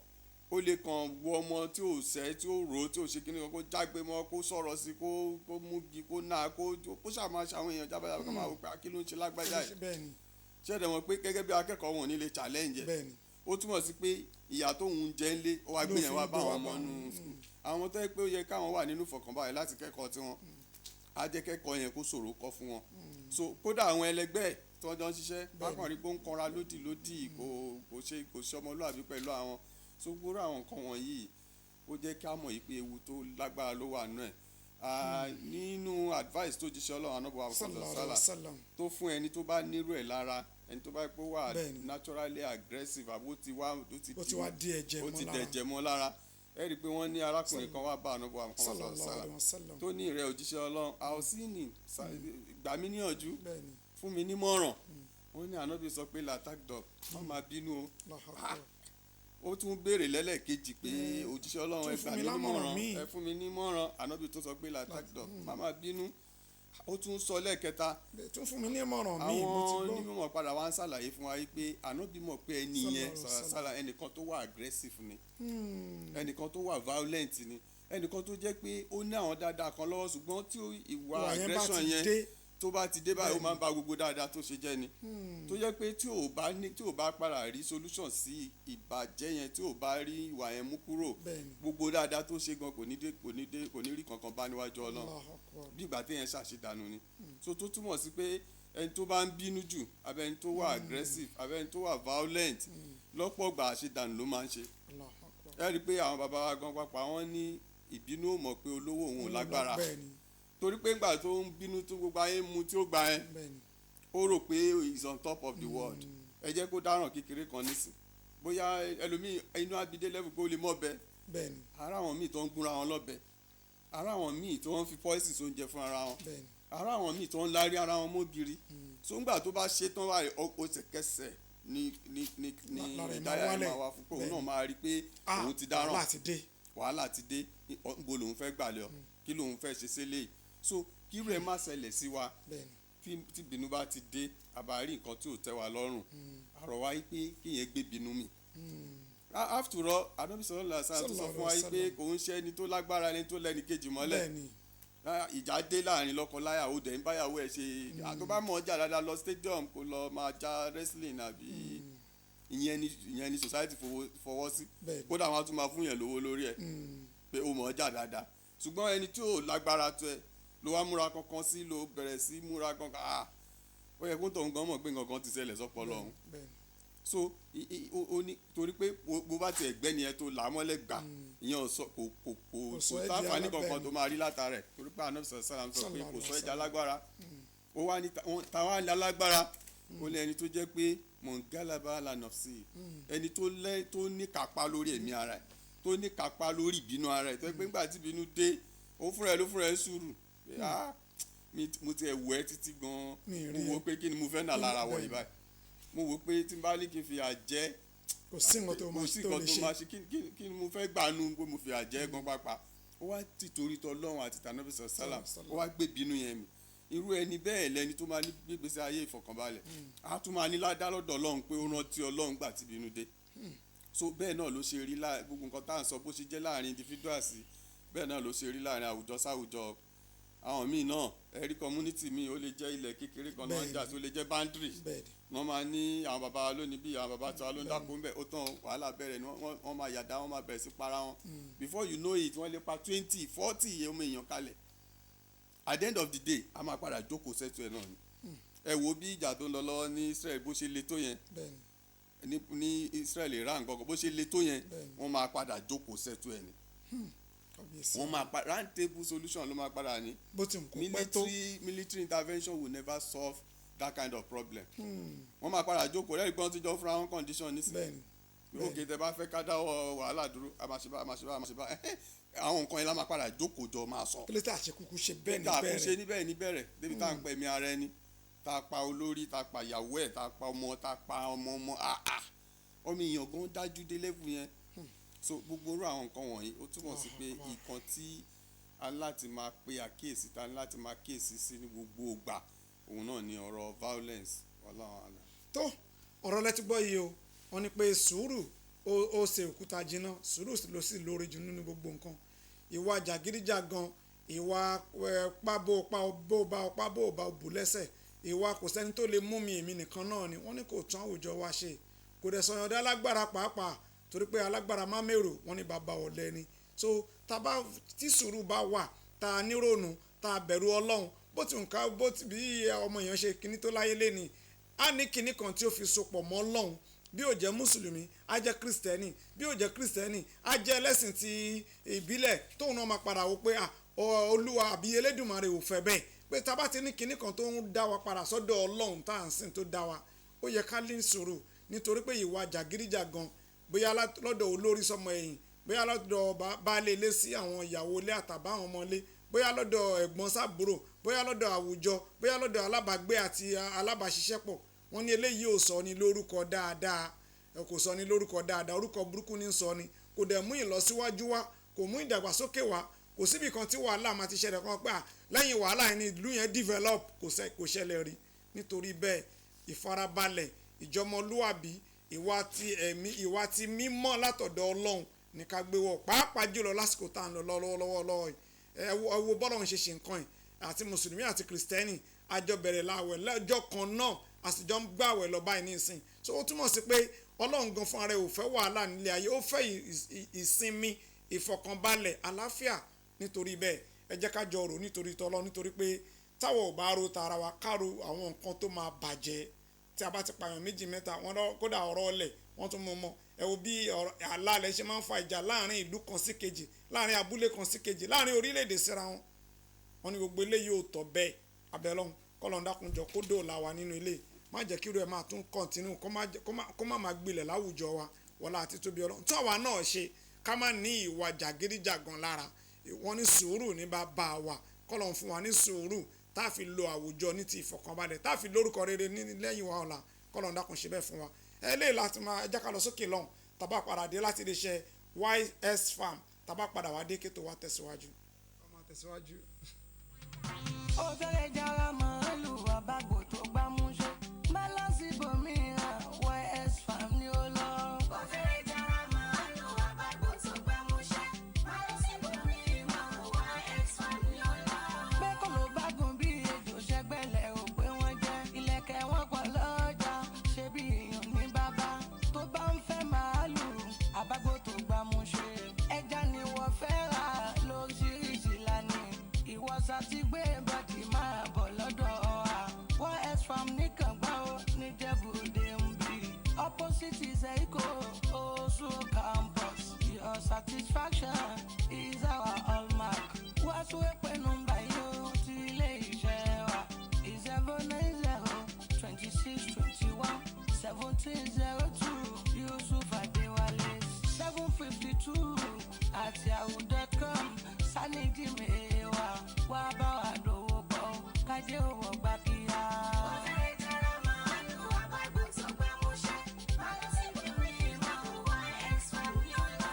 ó lè kàn wo ọmọ tí ò sẹ́, tí ò rò ó, tí ò ṣe kíní kan, kó jágbe mọ́, kó sọ̀rọ̀ sí, kó mú gi, kó náà, kó ṣàmà ṣe àwọn èèyàn jábàjábà, kó máa wò pé, "Ah, kí ló ń ṣe lágbájá yìí?" Ṣé ẹ dẹ̀ mọ̀ pé gẹ́gẹ́ bí akẹ́kọ̀ọ́, wọn ò ní lè challenge ẹ̀? Ó túmọ̀ sí pé ìyà tóun ń jẹ ńlé, ó wá Ló gbé yẹn fi wá ń bá gbé àwọn wá ọmọ bá nínú wọn. school. Àwọn ọmọ tó yẹ pé ó yẹ káwọn wà nínú ìfọ̀kànbalẹ̀ láti kẹ́kọ̀ọ́ tiwọn, á jẹ́ kẹ́kọ̀ọ́ yẹn kó ṣòro kọ́ fún wọn. So kódà àwọn ẹlẹgbẹ́ ẹ̀ tí wọ́n jọ ń ṣiṣẹ́, bákan rí pé ó ń kanra lódì lódì, kò ṣe ọmọlúàbí pẹ̀lú àwọn. So gbogbo àwọn nǹkan wọ̀nyí, ó jẹ́ ká mọ̀ yìí pé ewu tó lágbára ló wà nínú ẹ̀. Ah, nínú advice tó jíṣẹ́ Ọlọ́run anábọ̀ Sallallahu alaihi àfọ̀sọ̀ wasallam. tó fún ẹni tó bá nírú ẹ̀ lára, ẹni tó bá pé wà naturally aggressive, àbó ti wá, ó ti Ó ti wá di ẹ̀jẹ̀ ó mọ́ ti lára. dẹ̀jẹ̀ mọ́ lára. Ẹ rí i pé wọ́n ní arákùnrin kan wá bá ànábọ̀ àfọ̀sọ̀ Sallallahu sálà, alaihi wasallam. tó ní, "Ìrẹ́ òjíṣẹ́ Ọlọ́run, àwòsíìnì, gbà mí níyànjú, fún mi nímọ̀ràn." Wọ́n ní ànábì sọ pé, "Latakdọ̀, má máa bínú o." Allahu Akbar. Ó tún béèrè lẹ́lẹ́kejì pé, "Òjíṣẹ́ Ọlọ́run, Tún ẹ fún gbà mi mí lámọ̀ràn nímọ̀ràn, míì. ẹ fún mi nímọ̀ràn." Ànábì tún sọ pé, "Latakdọ̀, má máa bínú." Ó tún sọ lẹ́ẹ̀kẹta. Tún fún mi ní ìmọ̀ràn míì, mo ti Àwọn gbọ́. onímọ̀ padà wá ń ṣàlàyé fún wa yìí pé ànábì mọ̀ pé ẹni yẹn Sallallahu sọ̀rọ̀ sálà, ẹnìkan tó wà aggressive ni, ẹnìkan tó wà violent ni, ẹnìkan tó jẹ́ pé ó ní àwọn dáadáa kan lọ́wọ́, ṣùgbọ́n tí ìwà Ìwà yẹn bá aggression ti yẹn dé. tó bá ti dé báyìí, ó máa ń ba gbogbo dáadáa tó ṣe jẹ́ ni. Tó jẹ́ pé tí ò bá ní, tí ò bá padà rí solution sí ìbàjẹ́ yẹn, tí ò bá rí ìwà yẹn mú kúrò, gbogbo dáadáa tó ṣe gan kò ní dé, kò ní dé, kò ní rí kankan bá níwájú Ọlọ́run. Allahu Akbar. Bí ìgbà téèyàn ṣàṣedànù ni. So tó túmọ̀ sí pé ẹni tó bá ń bínú jù, abẹ́ ẹni tó wà aggressive, abẹ́ ẹni tó wà violent, lọ́pọ̀ ìgbà àṣedànù ló máa ń ṣe. Allahu Akbar. Ẹ rí i pé àwọn bàbá wa gan pápá, wọ́n ní ìbínú ò mọ̀ pé olówó òun ò lágbára, torí pé ńgbà tó ń bínú, tó gbogbo ayé ń mu tí ó gba ẹ, ó rò pé he is on top of the world. Ẹ jẹ́ kó dáràn kékeré kan nísìn, bóyá ẹlòmíì inú abidé level pé ó lè mọ́ bẹ́ẹ̀. Ara àwọn míì tó ń gúnra wọn lọ́bẹ, ara àwọn míì tó ń fi poison sóúnjẹ fún ara wọn, ara àwọn míì tó ń lárí ara wọn mọ́gìrì. So ńgbà tó bá ṣe tán báyìí, ó ṣẹ̀kẹsẹ̀ ní Lára ẹ̀ máa ìdáyà ẹ̀ wálẹ̀. máa wá fún pé òun náà máa rí i pé Ah, òun ti dáràn. Wàhálà ti dé. Wàhálà ti dé. Níbo lòun fẹ́ gbà lọ? Kí lòun fẹ́ ṣe sílẹ̀? So kírú ẹ̀ má ṣẹlẹ̀ sí wa. Tí bínú bá ti dé, àbá rí nǹkan tí ò tẹ́ wa lọ́rùn, àrọ̀ wá yí pé kíyẹn gbé bínú mi. After all, Ànábì sallallahu alaihi wasallam tó sọ fún wa yìí pé kò ń ṣe ẹni tó lágbára ẹni tó lẹ́ni kejì mọ́lẹ̀. Bẹ́ẹ̀ni. Ìjà dé láàrin lọ́kọ-láya, ó dẹ̀ ń báyàwó ẹ̀ ṣe. Tó bá mọ̀ ọjà dáadáa, lọ stadium kó lọ máa já wrestling àbí ìyẹn ni society fọwọ́ sí. Kódà wọn á tún máa fún yẹn lówó lórí ẹ̀ pé ó mọ̀ ọjà dáadáa. Ṣùgbọ́n ẹni tí ò lágbára tó ẹ ló wá múra kankan sí, ló bẹ̀rẹ̀ sí múra kankan, ah, ó yẹ kó tóun gan mọ̀ pé nǹkan kan ti ṣẹlẹ̀ sọ́pọlọ òun. So ó ní torí pé bó bá tiẹ̀ gbẹ́ ni ẹ tó là á mọ́lẹ̀ gbà, ìyẹn ò sọ kò Kò sọ ẹ́ di sáfàní kankan alábẹ́ni. tó máa rí látara ẹ̀, torí pé Ànábì sallallahu alaihi wasallam sọ pé Sallallahu kò sọ alaihi ẹ́ di alágbára. Ó wá ní táwa ní alágbára, ó ní ẹni tó jẹ́ pé mọ̀ngálàbá ala nafsi, ẹni tó lẹ́ tó ní kápá lórí ẹ̀mí ara ẹ̀, tó ní kápá lórí ìbínú ara ẹ̀, tó jẹ́ pé nígbà tí ìbínú dé, ó fúnra ẹ̀ ló fúnra ẹ̀ sùúrù pé, ah, mo ti ẹ̀ wọ̀ ẹ́ títí gan-an, Mi rí mo wò ẹ. pé kí ni mo fẹ́ nà lára wọ̀ yìí báyìí, mo wò pé tí n bá ní kí n fi àjẹ́, Kò sí nǹkan tó kò máa sí tó nǹkan lè tó ṣe. máa ṣe. Kí ni mo fẹ́ gbà nú pé mo fi àjẹ́ gan pápá? Ó wá ti torí tọ Ọlọ́run àti tànàbí sàlám, ó wá gbé bínú yẹn mi. Irú ẹni bẹ́ẹ̀ lẹni tó máa ní gbégbèsè ayé ìfọ̀kànbalẹ̀, á tún máa ní ládá lọ́dọ̀ Ọlọ́run pé ó rántí Ọlọ́run gbà tí bínú dé. So bẹ́ẹ̀ náà ló ṣe rí gbogbo nǹkan tá à ń sọ, bó ṣe jẹ́ láàrin individuals, bẹ́ẹ̀ náà ló ṣe rí láàrin àwùjọ sáwùjọ. Àwọn míì náà, ẹ̀rí community míì, ó lè jẹ́ ilẹ̀ kékeré kan náà ń jà sí, ó lè jẹ́ boundary. Wọ́n máa ní àwọn bàbá wa lónìí, bí àwọn bàbá tiwa ló ń dáko ń bẹ̀, ó tán, wàhálà bẹ̀rẹ̀ ni. Wọ́n máa yàdá, wọ́n máa bẹ̀rẹ̀ sí para wọn. Before you know it, wọ́n lè pa 20, 40 ọmọ èèyàn kalẹ̀. At the end of the day, a máa padà jókòó settle ẹ̀ náà ni. Ẹ wo bí ìjà tó ń lọ lọ́wọ́ ní Israel bó ṣe le tó yẹn, ní Israel, Iran gangan, bó ṣe le tó yẹn, wọ́n máa padà jókòó settle ẹ̀ ni. Kábíyèsí. Wọ́n máa pa round table solution ló máa padà ní. Bó ti ń kó pẹ́ tó. Military intervention will never solve that kind of problem. Wọ́n máa padà jókòó lẹ́yìn pé wọ́n ti jọ fúnra wọn condition nísìnyí. OK, tẹ bá fẹ́ ká dáwọ́ wàhálà dúró, a máa ṣe bá, a máa ṣe bá, a máa ṣe bá. Àwọn nǹkan yẹn la máa padà jókòó jọ máa sọ. Kí ló tà ṣe kúkú ṣe bẹ́ẹ̀ ní Tá a kú ṣe bẹ̀rẹ̀? Níbẹ̀ níbẹ̀rẹ̀ débi tá à ń pẹ̀ mí ara ẹni, tá a pa olórí, tá a pa ìyàwó ẹ̀, tá a pa ọmọ, tá a pa ọmọ ọmọ, àà, ọmọ èèyàn gan dájú dé level yẹn. So gbogbo irú àwọn nǹkan wọ̀nyí, ó túmọ̀ sí pé ìkan tí a ní láti máa pe àkíyèsí, tá a ní láti máa kíyèsí sí ní gbogbo ìgbà, òun náà ni ọ̀rọ̀ violence. Wallahu a'lam. Tó ọ̀rọ̀ lẹ́tí gbọ́ yìí o. Wọ́n ní pé sùúrù ó ṣe òkúta jiná, sùúrù ló sì lóore jù nínú gbogbo nǹkan. Ìwà jàgídíjàgan, ìwà pábó bó bá ọpá bó bá bù lẹ́sẹ̀, ìwà kò sẹ́ni tó lè mú mi, èmi nìkan náà ni, wọ́n ní kò tún àwùjọ wa ṣe, kò dẹ̀ sọyàn dé alágbára pàápàá, torí pé alágbára má mèrò, wọ́n ní bàbá ọ̀lẹ ni. So tá tí sùúrù bá wà, tá a nírònú, tá a bẹ̀rù Ọlọ́run, bó ti nǹkan bó ti bí ọmọ èèyàn ṣe kíní tó láyé léni, á ní kinní kan tí ó fi sopọ̀ mọ́ Ọlọ́run. Bí ó jẹ́ mùsùlùmí, á jẹ́ kírísítẹ́nì, bí ó jẹ́ kírísítẹ́nì, á jẹ́ ẹlẹ́sìn ti ìbílẹ̀, tóun náà máa padà wò pé ah, Olúwa àbí Elédùmarè ò fẹ́ bẹ́ẹ̀, pé tá a bá ti ní kinní kan tó ń dá wa padà sọ́dọ̀ Ọlọ́run tá à ń sìn tó dá wa, ó yẹ ká ní sùúrù, nítorí pé ìwà jàgídíjàgan, bóyá lọ́dọ̀ olórí sọmọ ẹ̀yìn, bóyá lọ́dọ̀ baálé ilé sí àwọn ìyàwó ilé àtàbá àwọn ọmọ ilé, bóyá lọ́dọ̀ ẹ̀gbọ́n sábúrò, bóyá lọ́dọ̀ àwùjọ, bóyá lọ́dọ̀ alábàágbé àti alábàáṣiṣẹ́pọ̀, wọ́n ní eléyìí ò sọ ní lórúkọ dáadáa, kò sọ ní lórúkọ dáadáa, orúkọ burúkú ní sọ ni, kò dẹ̀ mú ìlọsíwájú wá, kò mú ìdàgbàsókè wá. Kò síbì kan tí wàhálà máa ti ṣẹlẹ̀ kan pé à lẹ́yìn wàhálà yẹn ni ìlú yẹn develop, kò ṣẹlẹ̀ rí. Nítorí bẹ́ẹ̀, ìfarabalẹ̀, ìjọmọlúwàbí, ìwà ti ẹ̀mí, ìwà ti mímọ́ látọ̀dọ̀ Ọlọ́run ní ká gbé wọ̀, pàápàá jùlọ lásìkò tá à ń lọ lọ́wọ́lọ́wọ́ lọ́wọ́ yìí. Ẹ wo bọ́lọ̀ ń ṣe ṣe nǹkan yìí, àti mùsùlùmí àti kìrìsìtẹ́nì àjọ bẹ̀rẹ̀ láwẹ̀ lọ́jọ́ kan náà, a sì jọ ń gbàwẹ̀ lọ báyìí nísìn. So ó túmọ̀ sí pé Ọlọ́run gan fúnra rẹ̀ ò fẹ́ wàhálà nílé ayé, ó fẹ́ ìsinmi, ìfọ̀kànbalẹ̀, àlàáfíà. Nítorí bẹ́ẹ̀, ẹ jẹ́ ká jọ rò nítorí tọ́lọ́, nítorí pé táwọn ò bá ro tara wa, ká ro àwọn nǹkan tó máa bàjẹ́ tí a bá ti pààyàn méjì, mẹ́ta wọn lọ. Kódà ọ̀rọ̀ ọlẹ̀ wọ́n tún mú mọ́. Ẹ wo bí ọ̀rọ̀ àlàálẹ̀ ṣe máa ń fa ìjà láàrin ìlú kan sí kejì, láàrin abúlé kan sí kejì, láàrin orílẹ̀-èdè síra wọn. Wọ́n ní gbogbo eléyìí ò tọ́ bẹ́ẹ̀. Abẹ́lọ́hún kọ́lọ́n dákunjọ kó dòòlà wa nínú ilé, má jẹ́ kí irú ẹ̀ máa tún continue, kó má máa gbilẹ̀ láwùjọ wa. Wọlá àti tóbi Ọlọ́run tó àwa náà ṣe, ká má ní ìwà jàgídíjàgan lára. Wọ́n ní sùúrù ní bàbá wa, kọ́lọ́n fún wa ní sùúrù tá a fi lo àwùjọ ní ti ìfọ̀kànbalẹ̀, tá a fi lórúkọ rere ní lẹ́yìn wa ọ̀la. Kọ́lọ́n dákun ṣe bẹ́ẹ̀ fún wa. Ẹ lè láti máa ẹ jẹ́ ká lọ sókè lọ́hùn, tàbá padà dé láti lè ṣe YS Farm, tàbá padà wá dé, kéto wa tẹ̀síwájú. Ọmọ tẹ̀síwájú. Ó fẹ́rẹ̀ jára màálù àbágbò tó gbámúṣé, má lọ síbòmíràn, YS Farm ni ó lọ. Ó fẹ́rẹ̀ jára màálù. Ṣáàtì gbé bọ́dì máa bọ̀ lọ́dọ̀ wa. YS Farm nìkan gbọ́ ó níjẹ̀bú-Òde ń bì. Opposite Ìsẹ̀ríkò Osu campus. Your satisfaction is our hallmark. Wá sún èpè nọ́mbà yìí ó ti ilé iṣẹ́ wa. 090 26 21 17 02 Yusuf Adéwálé 752@yahoo.com Sanidi Mewa wá bá wa dòwò pọ̀ kájé òwò gbà kíá. Ọ̀fẹ́rẹ́ tẹ́ra màálù àbágbó tó gbámúṣé. Má lọ síbi mímọ́ YS Farm ní ọ̀la.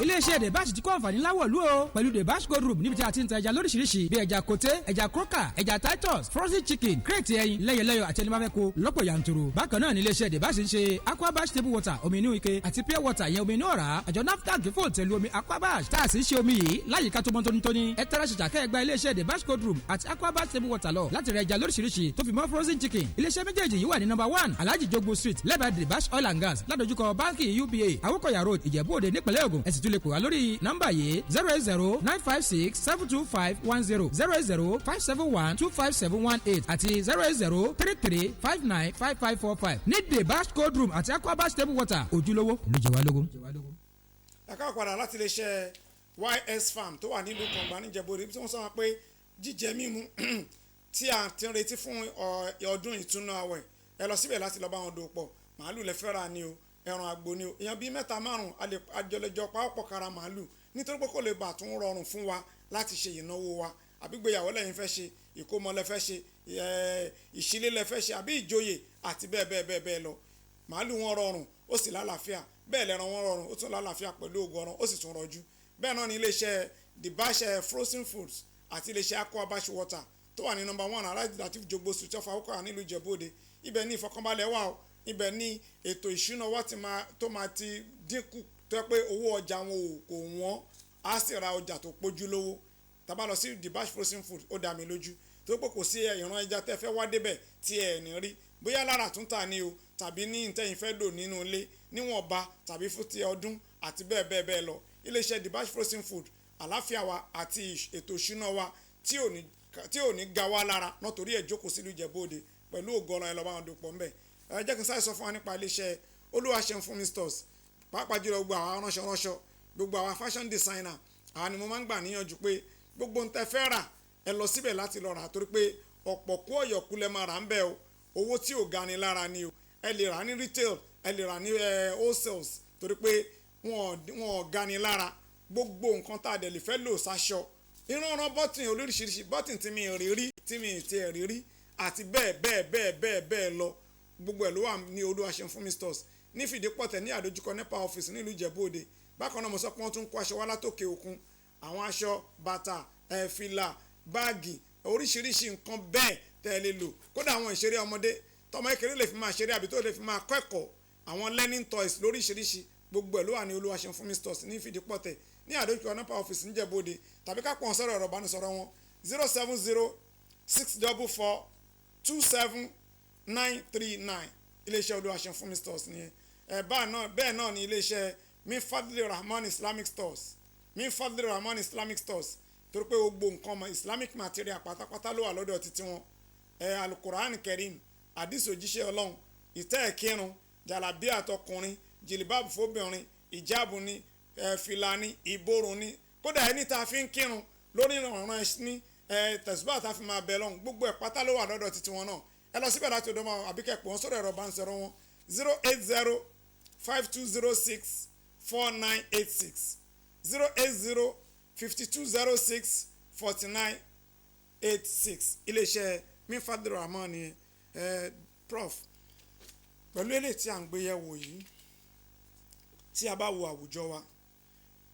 Iléeṣẹ́ Debash ti kó àǹfààní láwọ̀lú o pẹ̀lú Debash Gold Room, níbi tí a ti ń ta ẹja lóríṣiríṣi bíi ẹja kote, ẹja croaker, ẹja titus, frozen chicken, crate ẹyin lẹ́yọ̀lẹ́yọ̀ àti ẹni bá fẹ́ kó lọ́pọ̀ yanturu. Bákan náà ni iléeṣẹ́ Debash ń ṣe Aquabash table water, omi inú ike, àti pure water yẹn, omi inú ọ̀rá. Àjọ NAFDAC fò tẹ̀lú omi Aquabash tá a sì ń ṣe omi yìí láyìíká tó mọ́ tónítóní. Ẹ tẹ́ra ṣàṣà kẹ́ ẹ gba iléeṣẹ́ Debash Gold Room àti Aquabash table water lọ láti rẹ ẹja lóríṣiríṣi tó fi mọ́ frozen chicken. Iléeṣẹ́ méjèèjì yìí wà ní number 1 Alhaji Jogbo Street, lẹ́bàá Debash Oil and Gas, ládojúkọ báńkì UBA, Àwòkọ̀yà Road, Ìjẹ̀bú Òde, nípìnlẹ̀ Ògùn. Ẹ sì tún lè pè wá lórí nọ́mbà yìí: 08095672510, 08057125718 àti 08033595545. Ní Debash Cold Room àti Aquabash table water, ojúlówó ló jẹ wá lógún. Ẹ káàbọ̀ padà láti iléeṣẹ́ YS Farm tó wà nílùú Kọ̀ǹgbà níjẹ̀bú-Òde, ibi tí wọ́n sọ wọn pé jíjẹ mímu tí a ti ń retí fún ọdún ìtúnu àwẹ̀, ẹ lọ síbẹ̀ láti lọ bá wọn dòwò pọ̀. Màálù lẹ fẹ́ rà ni o, ẹran àgbò ni o, èèyàn bíi mẹ́ta márùn àjọlẹjọ pàápọ̀ kára màálù, nítorí pé kò lè bà tún rọrùn fún wa láti ṣe ìnáwó wa. Àbígbéyàwó lẹ́yìn fẹ́ ṣe, ìkómọ lẹ fẹ́ ṣe, ìṣílé lẹ fẹ́ ṣe, àbí ìjòyè àti bẹ́ẹ̀ bẹ́ẹ̀ bẹ́ẹ̀ bẹ́ẹ̀ lọ, màálù wọn rọrùn, ó sì lálàáfíà. Bẹ́ẹ̀ lẹ́ran wọn rọrùn, ó tún lálàáfíà pẹ̀lú ògùn ọ̀run, ó sì tún rọjú. Bẹ́ẹ̀ náà ni iléeṣẹ́ Debash Frozen Foods àti iléeṣẹ́ Aquabash Water tó wà ní number 1 Alhaji Lateef Jogbo Street, off Awokora, nílùú Ìjẹ̀bú-Òde. Ibẹ̀ ní ìfọkànbalẹ̀ wà o. Ibẹ̀ ní ètò ìṣúná wa ti máa tó máa ti dínkù, tó yẹ pé owó ọjà wọn ò kò wọ́n, á sì ra ọjà tó pójú lówó. Tá bá lọ sí Debash Frozen Food, ó dá mi lójú tó pé kò sí ìran ẹja tẹ́ fẹ́ wá débẹ̀ tí ẹ̀ ní rí, bóyá lára tún tà ní o, tàbí ní ìtẹ̀yìn fẹ́ lò nínú ilé níwọ̀nba, tàbí fún ti ọdún àti bẹ́ẹ̀ bẹ́ẹ̀ bẹ́ẹ̀ lọ. Iléeṣẹ́ Debash Frozen Food, àlàáfíà wa àti ètò ìṣúná wa tí ò ní ga wá lára náà, torí ẹ̀ jókòó sílùú Ìjẹ̀bú-Òde. Pẹ̀lú ògo Ọlọ́run, ẹ lọ bá wọn dòpọ̀ ńbẹ̀. Ẹ jẹ́ kí n sáré sọ fún wa nípa iléeṣẹ́ Olúwaṣeun Fúnmi Stores, pàápàá jùlọ gbogbo àwọn ránṣọ ránṣọ, gbogbo àwọn fashion designer. Àwọn ni mo máa ń gbà níyànjú pé gbogbo ń tẹ́ fẹ́ rà, ẹ lọ síbẹ̀ láti lọ rà, torí pé ọ̀pọ̀ kú ọ̀yọ̀kú lẹ máa rà ń bẹ̀ o. Owó tí ò ga ni lára ni o. Ẹ lè rà ní retail, ẹ lè rà ní wholesales, torí pé wọn ò ga ni lára. Gbogbo nǹkan tá a dẹ̀ lè fẹ́ lò sáṣọ, ìrànràn button olóríṣiríṣi, button tí mi rí rí, tí mi ti ẹ̀ rí rí, àti bẹ́ẹ̀ bẹ́ẹ̀ bẹ́ẹ̀ bẹ́ẹ̀ bẹ́ẹ̀ lọ, gbogbo ẹ̀ ló wà ní Olúwaṣeun Fúnmi Stores ní Fìdípọ̀tẹ̀, ní àdójúkọ NEPA office nílùú Ìjẹ̀bú Òde. Bákan náà, mo sọ pé wọ́n tún kó aṣọ wá látòkè òkun, àwọn aṣọ, bàtà, fìlà, báàgì, oríṣiríṣi nǹkan bẹ́ẹ̀ tẹ́ ẹ lè lò. Kódà àwọn ìṣeré ọmọdé tọmọ kékeré lè fi máa ṣeré àbí tó lè fi máa kọ́ ẹ̀kọ́, àwọn learning toys lóríṣiríṣi, gbogbo ẹ̀ ló wà ní Olúwaṣeun Fúnmi Stores ní Fìdípọ̀tẹ̀, ní àdójúkọ NEPA office níjẹ̀bú Òde, tàbí ká pọ̀ sọ̀rọ̀ ẹ̀rọ ìbánisọ̀rọ̀ wọn: 07064427939. Iléeṣẹ́ Olúwaṣeun Fúnmi Stores nìyẹn. Ẹ̀ báà náà, bẹ́ẹ̀ náà ni iléeṣẹ́ Min Fadli Rahman Islamic Stores, Min Fadli Rahman Islamic Stores, torí pé gbogbo nǹkan ọmọ Islamic material pátápátá ló wà lọ́dọ̀ títí wọn. Ẹ̀ Alukur'an Kerim, àdìsí òjíṣẹ́ Ọlọ́run, ìtẹ́ ẹ̀kírun, jàlábíà àtọkùnrin, jìlìbáàbù fóbìnrin, ìjáàbù ni, ẹ̀ fìlà ni, ìborùn ni, kódà ẹni tá a fi ń kírun lórí ọ̀ràn ní ẹ̀ tẹ̀síbà tá a fi máa bẹ̀ lọ́hùn, gbogbo ẹ̀ pátá ló wà lọ́dọ̀ títí wọn náà. Ẹ lọ síbẹ̀ láti ọ̀dọ̀ máa àbíkẹ́ pè wọ́n sọ̀rọ̀ ẹ̀rọ bá ń sọ̀rọ̀ wọn: 08052064986, 08052064986. Iléeṣẹ́ Minfadil Rahman ni. Ẹ Prof, pẹ̀lú eléyìí tí à ń gbé yẹ̀wò yìí, tí a bá wo àwùjọ wa,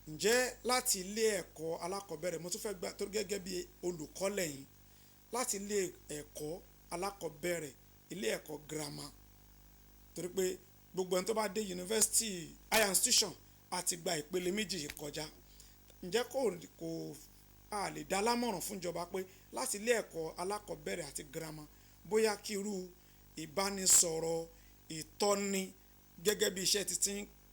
ǹjẹ́ láti ilé ẹ̀kọ́ alákọ̀ọ́bẹ̀rẹ̀, mo tún fẹ́ gbà tó gẹ́gẹ́ bí olùkọ́ lẹ́yìn, láti ilé ẹ̀kọ́ alákọ̀ọ́bẹ̀rẹ̀, ilé ẹ̀kọ́ girama, torí pé gbogbo ẹni tó bá dé yunifásitì, higher institution, àti gba ìpele méjì yìí kọjá, ǹjẹ́ kò a lè dá lámọ̀ràn fún ìjọba pé láti ilé ẹ̀kọ́ alákọ̀ọ́bẹ̀rẹ̀ àti girama, bóyá kí irú ìbánisọ̀rọ̀ ìtọ́ni gẹ́gẹ́ bí iṣẹ́ títí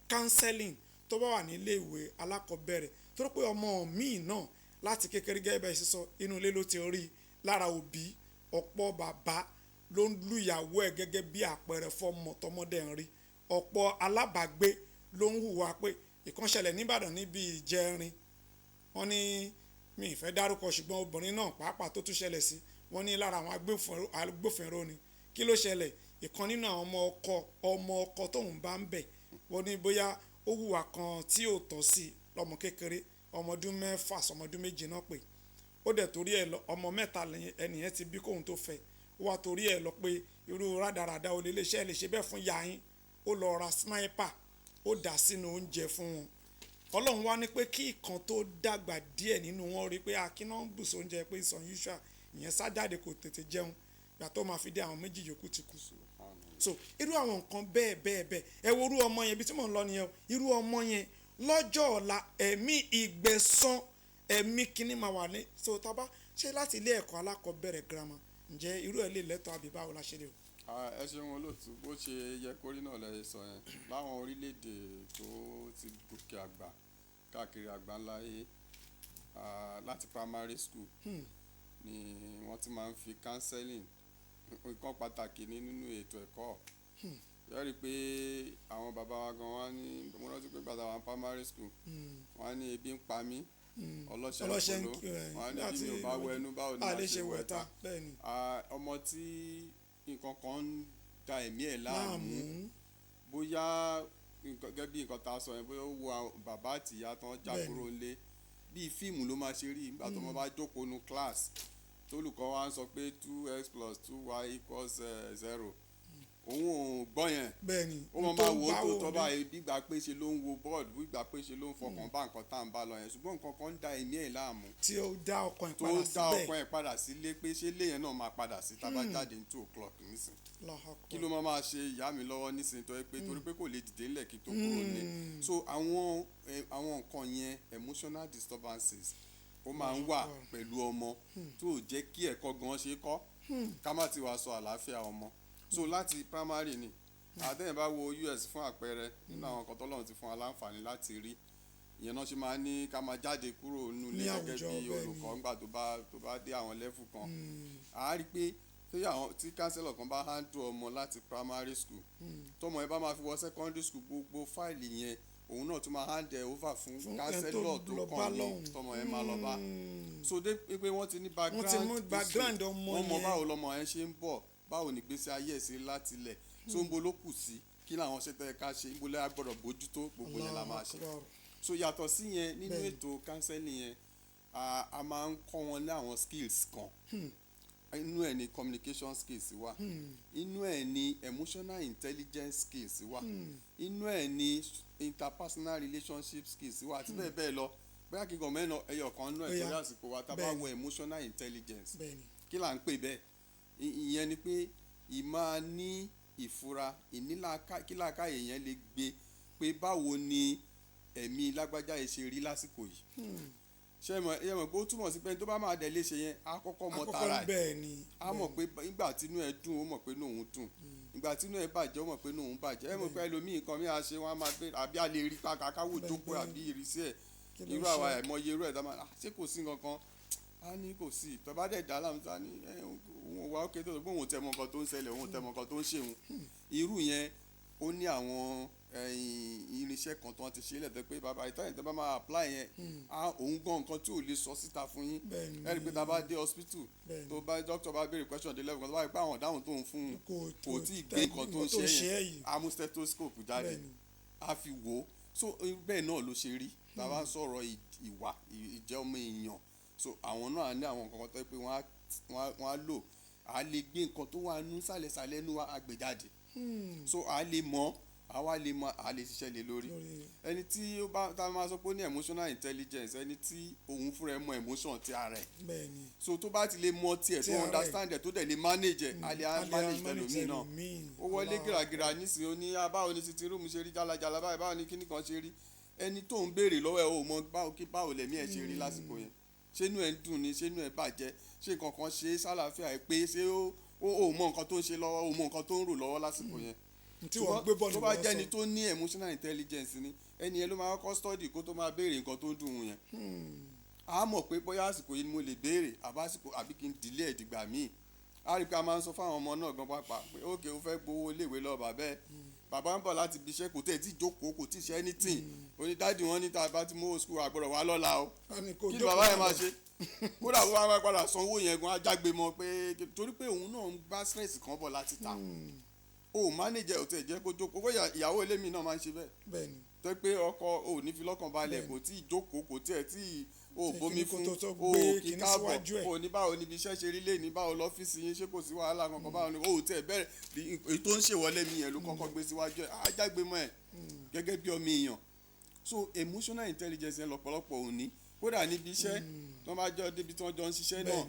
counseling Tó bá wà ní ilé ìwé alákọ̀ọ́bẹ̀rẹ̀, tó rò pé ọmọ míì náà láti kékeré, gẹ́gẹ́ bẹ́ẹ̀ ṣe sọ, inú ilé ló ti rí lára òbí. Ọ̀pọ̀ bàbá ló ń lùyàwó ẹ̀ gẹ́gẹ́ bí àpẹẹrẹ fọ́mọ tọmọdé ń rí. Ọ̀pọ̀ alábàágbé ló ń hùwà pé ìkan ṣẹlẹ̀ nìbàdàn níbi ìjẹrin. Wọ́n ní, mi ì fẹ́ dárúkọ, ṣùgbọ́n obìnrin náà pàápàá tó tún ṣẹlẹ̀ sí, wọ́n ní lára àwọn agbófinró ni. Kí ló ṣẹlẹ̀? Ìkan nínú àwọn ọmọ ọkọ tóun bá ń bẹ̀, wọ́n ní bóyá ó hùwà kan tí ò tọ́ sí lọ́mọ kékeré, ọmọ ọdún 6 sọmọ ọdún 7 náà pé ó dẹ̀ torí ẹ̀ lọ. Ọmọ mẹ́ta ẹnìyẹn ti bí kóun tó fẹ́. Ó wá torí ẹ̀ lọ pé irú rádaràda olè lè ṣe, ẹ lè ṣe bẹ́ẹ̀ fún ya yín. Ó lọ ra sniper, ó dà sínú oúnjẹ fún wọn. Ọlọ́run wá ní pé kí ìkan tó dàgbà díẹ̀ nínú wọn rí pé akínà ń bùsọ oúnjẹ pé it's unusual. Ìyẹn sá jáde, kò tètè jẹun. Ìgbà tó máa fi dé, àwọn méjì yòókù ti kú. So irú àwọn nǹkan bẹ́ẹ̀ bẹ́ẹ̀ bẹ́ẹ̀, ẹ wo irú ọmọ yẹn, ibi tí mò ń lọ nìyẹn o. Irú ọmọ yẹn lọ́jọ́ ọ̀la, ẹ̀mí ìgbẹ̀san, ẹ̀mí kíní máa wà ní. So tá a bá ṣe láti ilé ẹ̀kọ́ alákọ̀ọ́bẹ̀rẹ̀ girama, ǹjẹ́ irú ẹ̀ lè lẹ́tọ̀ọ́ àbí báwo la ṣe lè o? Ah, ẹ ṣeun olóòtú. Bó ṣe yẹ kórí náà lẹ sọ yẹn. Láwọn orílẹ̀-èdè tó ti gòkè àgbà káàkiri àgbáńlá ayé, láti primary school ni wọ́n ti máa ń fi counseling, nǹkan pàtàkì ní nínú ètò ẹ̀kọ́. Yẹ rí i pé àwọn bàbá wa gan wá ní, mo rántí pé bàbá wa ní primary school, wọ́n á ní ebi ń pa mí, ọlọ́ṣẹ́ Ọlọ́ṣẹ́ ń ń polo. kí ẹ Wọ́n á ní nígbà bí mi ò tí bá wẹ ẹnu, báwo ni a màá lè ṣe ṣe wẹ̀ wẹ̀ta ta? Bẹ́ẹ̀ ni. Ah, ọmọ tí nǹkan kan ń da ẹ̀mí ẹ̀ láàmú, láàmú, bóyá nǹkan gẹ́gẹ́ bí nǹkan tá a sọ yẹn, bóyá ó wo àwọn bàbá àti ìyá tán já kúrò nílé, bíi fíìmù ló máa ṣe rí. Nígbà tó ọmọ bá jókòó nu class, tólùkọ́ wa ń sọ pé 2x plus 2y equals 0, òun ò gbọ́ yẹn. bẹ́ẹ̀ ni Ó máa n tó máa ń wo bá tó wò tọ́ ní. báyìí, bí ìgbà pé ṣe ló ń wo bọ́ọ̀lù, bí ìgbà pé ṣe ló ń fọkàn bá nǹkan tá à ń bá lọ yẹn, ṣùgbọ́n nǹkan kan ń da ẹ̀mí ẹ̀ láàmú tí ó dá ọkàn ẹ̀ tó padà dá síbẹ̀. ọkàn ẹ̀ padà sílé pé ṣé léyìn náà máa padà sí tá a bá jáde ní 2 o'clock nísìn, Allahu Akbar. kí ló máa ṣe ìyá mi lọ́wọ́ nísìnyí, tó yẹ pé torí pé kò lè dìde ńlẹ̀ kí n tó kúrò ní. So àwọn nǹkan yẹn, emotional disturbances, ó máa ń wà pẹ̀lú ọmọ tó ò jẹ́ kí ẹ̀kọ́ gan ṣe kọ́, ká má ti wá sọ àlàáfíà ọmọ. So láti primary ni. Àtẹ̀yìn bá wo US fún àpẹẹrẹ, nínú àwọn nǹkan tọ́lọ́run ti fún wa láǹfààní láti rí, ìyẹn náà ṣe máa ń ní ká máa jáde kúrò nínú ilé Ní gẹ́gẹ́ àwùjọ, bí bẹ́ẹ̀ ni. olùkọ́ ńgbà tó bá dé àwọn level kan. A rí i pé tí àwọn tí counselor kan bá handle ọmọ láti primary school, tọmọ yẹn bá máa fi wọ secondary school, gbogbo fáìlì yẹn, òun náà tún máa hand ẹ over fún Fún ẹni tó counselor tó lọ bá kàn ní lọ́hùn. tọmọ yẹn máa lọ bá. So dé pé wọ́n ti ní background Wọ́n ti mú history. Background ọmọ Wọ́n mọ yẹn. báwo lọmọ yẹn ṣe ń bọ̀, báwo nígbésí ayé ẹ̀ sí láti lẹ̀, so ń bo ló kù sí, kí làwọn ṣe tẹ́ ká ṣe, ń bo lẹ́yà gbọ́dọ̀ bójútó, gbogbo yẹn la máa ṣe. Allahu Akbar. So yàtọ̀ sí yẹn, nínú ètò counseling yẹn, a máa ń kọ́ wọn ní àwọn skills kan. Inú ẹ̀ ní communication skills wà, inú ẹ̀ ní emotional intelligence skills wà, inú ẹ̀ ní interpersonal relationship skills wà, àti bẹ́ẹ̀ bẹ́ẹ̀ lọ. Bóyá kí n kàn mẹ́nu ẹyọ kan nú ẹ̀ Ó yá. torí àsìkò wa. Tá a bá wo emotional intelligence, kí là ń pè bẹ́ẹ̀? Ìyẹn ni pé ìmáa ní ìfura, ìnílàáká, kí làákàyè yẹn lè gbé pé báwo ni ẹ̀mí lágbájá yìí ṣe rí lásìkò yìí. Ṣé mọ̀ pé ó túmọ̀ sí pé ẹni tó bá máa dẹ̀ léṣe yẹn, á kọ́kọ́ mọ Àkọ́kọ́ tara ẹ̀. bẹ́ẹ̀ ni Á mọ̀ pé nígbà tínú ẹ̀ dùn, ó mọ̀ pé inú òun dùn. Ìgbà tínú ẹ̀ bàjẹ́, ó mọ̀ pé inú òun bàjẹ́. Ẹ mọ̀ pé ẹlòmíì, nǹkan mi á ṣe, wọ́n á máa gbé àbí a lè rí pàkà káwò jókòó àbí ìrísí ẹ̀. Kí ló Irú ń àwa ṣe? ẹ̀ mọye irú ẹ̀ tá máa, "Ah, ṣé kò sí nǹkan kan?" Á ní kò sí. Tó bá dẹ̀ dá láàmú, tá ní ẹ òun ò wá ókè, tó sọ pé òun ò tẹ mọ nǹkan tó ń ṣẹlẹ̀, òun ò tẹ mọ nǹkan tó ń ṣe òun. Irú yẹn, ó ní àwọn irinṣẹ́ kan tó wọ́n ti ṣe lẹ̀ tó pé bàbá ìtàn ìtàn bá máa apply yẹn, á òun gan nǹkan tí ò lè sọ síta fún yín. Ẹ rí i pé tá a bá dé hospital, tó bá doctor bá béèrè question dé level kan, tó bá rí pé àwọn ìdáhùn tó ń fún un kò tí ì gbé nǹkan tó ń ṣe ẹ́ yẹn, yìí. á mú stethoscope jáde, á fi wò ó. So bẹ́ẹ̀ náà ló ṣe rí tá a bá ń sọ̀rọ̀ ìwà ìjẹ́ ọmọ èèyàn. So àwọn náà ní àwọn nǹkan kan tó yẹ pé wọ́n á lò, á lè gbé nǹkan tó wà nú sàlẹ̀sàlẹ̀ nú wa, á gbé jáde. So a lè mọ̀, àwa lè mọ̀, a lè ṣiṣẹ́ lé lórí. Ẹni tí ó bá tá a máa sọ pé ó ní emotional intelligence, ẹni tí òun fúnra ẹ̀ mọ emotion ti ara ẹ̀. So tó bá ti lè mọ tiẹ̀, Ti tó ara ẹ̀. understand ẹ̀, tó dẹ̀ lè manage ẹ̀, a lè A lè manage manage tẹlòmíì náà. ẹlòmíì. Ó wọlé Allah. gìràgìrà nísìnyí, ó ní, "Ah, báwo ni sitting room ṣe rí jálajàla báyìí? Báwo ni kíní kan ṣe rí?" Ẹni tó ń béèrè lọ́wọ́ ẹ̀, ó mọ báwo kí báwo lẹ̀mí ẹ̀ ṣe rí lásìkò yẹn. Ṣé inú ẹ̀ ń dùn ni? Ṣé inú ẹ̀ bàjẹ́? Ṣé nǹkan kan ṣe é? Sálàáfíà ẹ̀ pé ṣé ó mọ nǹkan tó ń ṣe lọ́wọ́, ó mọ nǹkan tó ń rò lọ́wọ́ lásìkò yẹn. Tí wọ́n gbé bọ́ọ̀lù tó bá wọ́n jẹ́ni sọ. tó ní emotional intelligence ni, ẹni yẹn ló máa kọ́kọ́ study kó tó máa béèrè nǹkan tó ń dùn ún yẹn. A mọ̀ pé bóyá àsìkò yìí ni mo lè béèrè, àbá àsìkò, àbí kí n delay ẹ̀ dìgbà míì. A rí i pé a máa ń sọ fáwọn ọmọ náà gan pàápàá pé ok, o fẹ́ gbowó iléèwé lọ bàbá ẹ̀, bàbá ń bọ̀ láti ibi iṣẹ́, kò tẹ̀ tí jókòó, kò tí ì ṣe anything, oní daddy wọn ní tá a bá ti mú school àgbọ̀dọ̀ wá lọ́la o. A ní kó Kí ni jókòó bàbá yẹn máa lọ. ṣe? Kódà bó bá máa padà sanwó yẹn gan, ajágbe mọ́ pé torí pé òun náà ń gbá stress kan bọ̀ láti ta o manage ẹ̀, ò tẹ̀ jẹ́ kó jókòó. Bóyá ìyàwó ilé mi náà máa ń ṣe bẹ́ẹ̀, Bẹ́ẹ̀ni. tó pé ọkọ ò ní fi lọ́kàn balẹ̀, kò tí ì jókòó, kò tí ẹ̀ tí ì o Ṣe bomi kíní kó fún tó tó o gbé kí kíní káàbọ̀ síwájú ẹ̀. O ní báwo níbi iṣẹ́ ṣe rí lé ní, báwo lọ́fíìsì yín, ṣé kò sí wàhálà kankan, báwo ni o tẹ̀ bẹ̀rẹ̀. Èyí tó ń ṣèwọlé mi yẹn ló kọ́kọ́ gbé síwájú ẹ̀, á jágbe mọ́ ẹ̀ gẹ́gẹ́ bí ọmọ èèyàn. So emotional intelligence yẹn lọ́pọ̀lọpọ̀ ò ní. Kódà níbi iṣẹ́ tí wọ́n bá jọ débi tí wọ́n jọ ń ṣiṣẹ́ náà,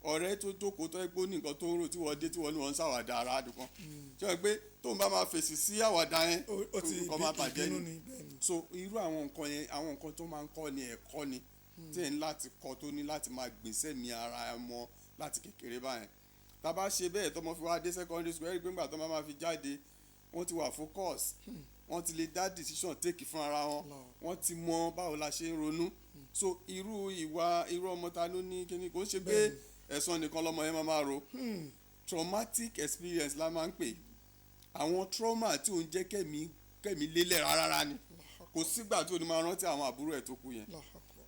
ọ̀rẹ́ tó jókòó tó yẹ pé ó ní nǹkan tó ń rò, tí wọ́n dé, tí wọ́n ní wọ́n ń ṣàwàdà ara àdùkan, ṣé wọ́n pé tóun bá máa fèsì sí àwàdà yẹn, Ó ti nǹkan máa bàjẹ́ ìbínú ni. ni, bẹ́ẹ̀ni. So irú àwọn nǹkan yẹn, àwọn nǹkan tó máa ń kọ́ ni, ẹ̀kọ́ ni tí ẹ̀ ń láti kọ́, tó ní láti máa gbèsè mi ara ẹ mọ́ láti kékeré báyẹn. Tá a bá ṣe bẹ́ẹ̀, tọmọ fi wá dé secondary school, ẹ̀rí pé ńgbà tó máa fi jáde, wọ́n ti wà focus, wọ́n ti lè dá decision take fún ara wọn, wọ́n ti mọ báwo la ṣe ń ronú. So irú ìwà irú ọmọ ta ló ní kíní, kò ń ṣe pé ẹ̀san nìkan lọmọ yẹn máa ro. Traumatic experience la máa ń pè àwọn trauma tí ò ń jẹ́ kẹ́mi lélẹ̀ rárá ni. Kò sígbà tí ò ní máa rántí àwọn àbúrò ẹ̀ tó kú yẹn,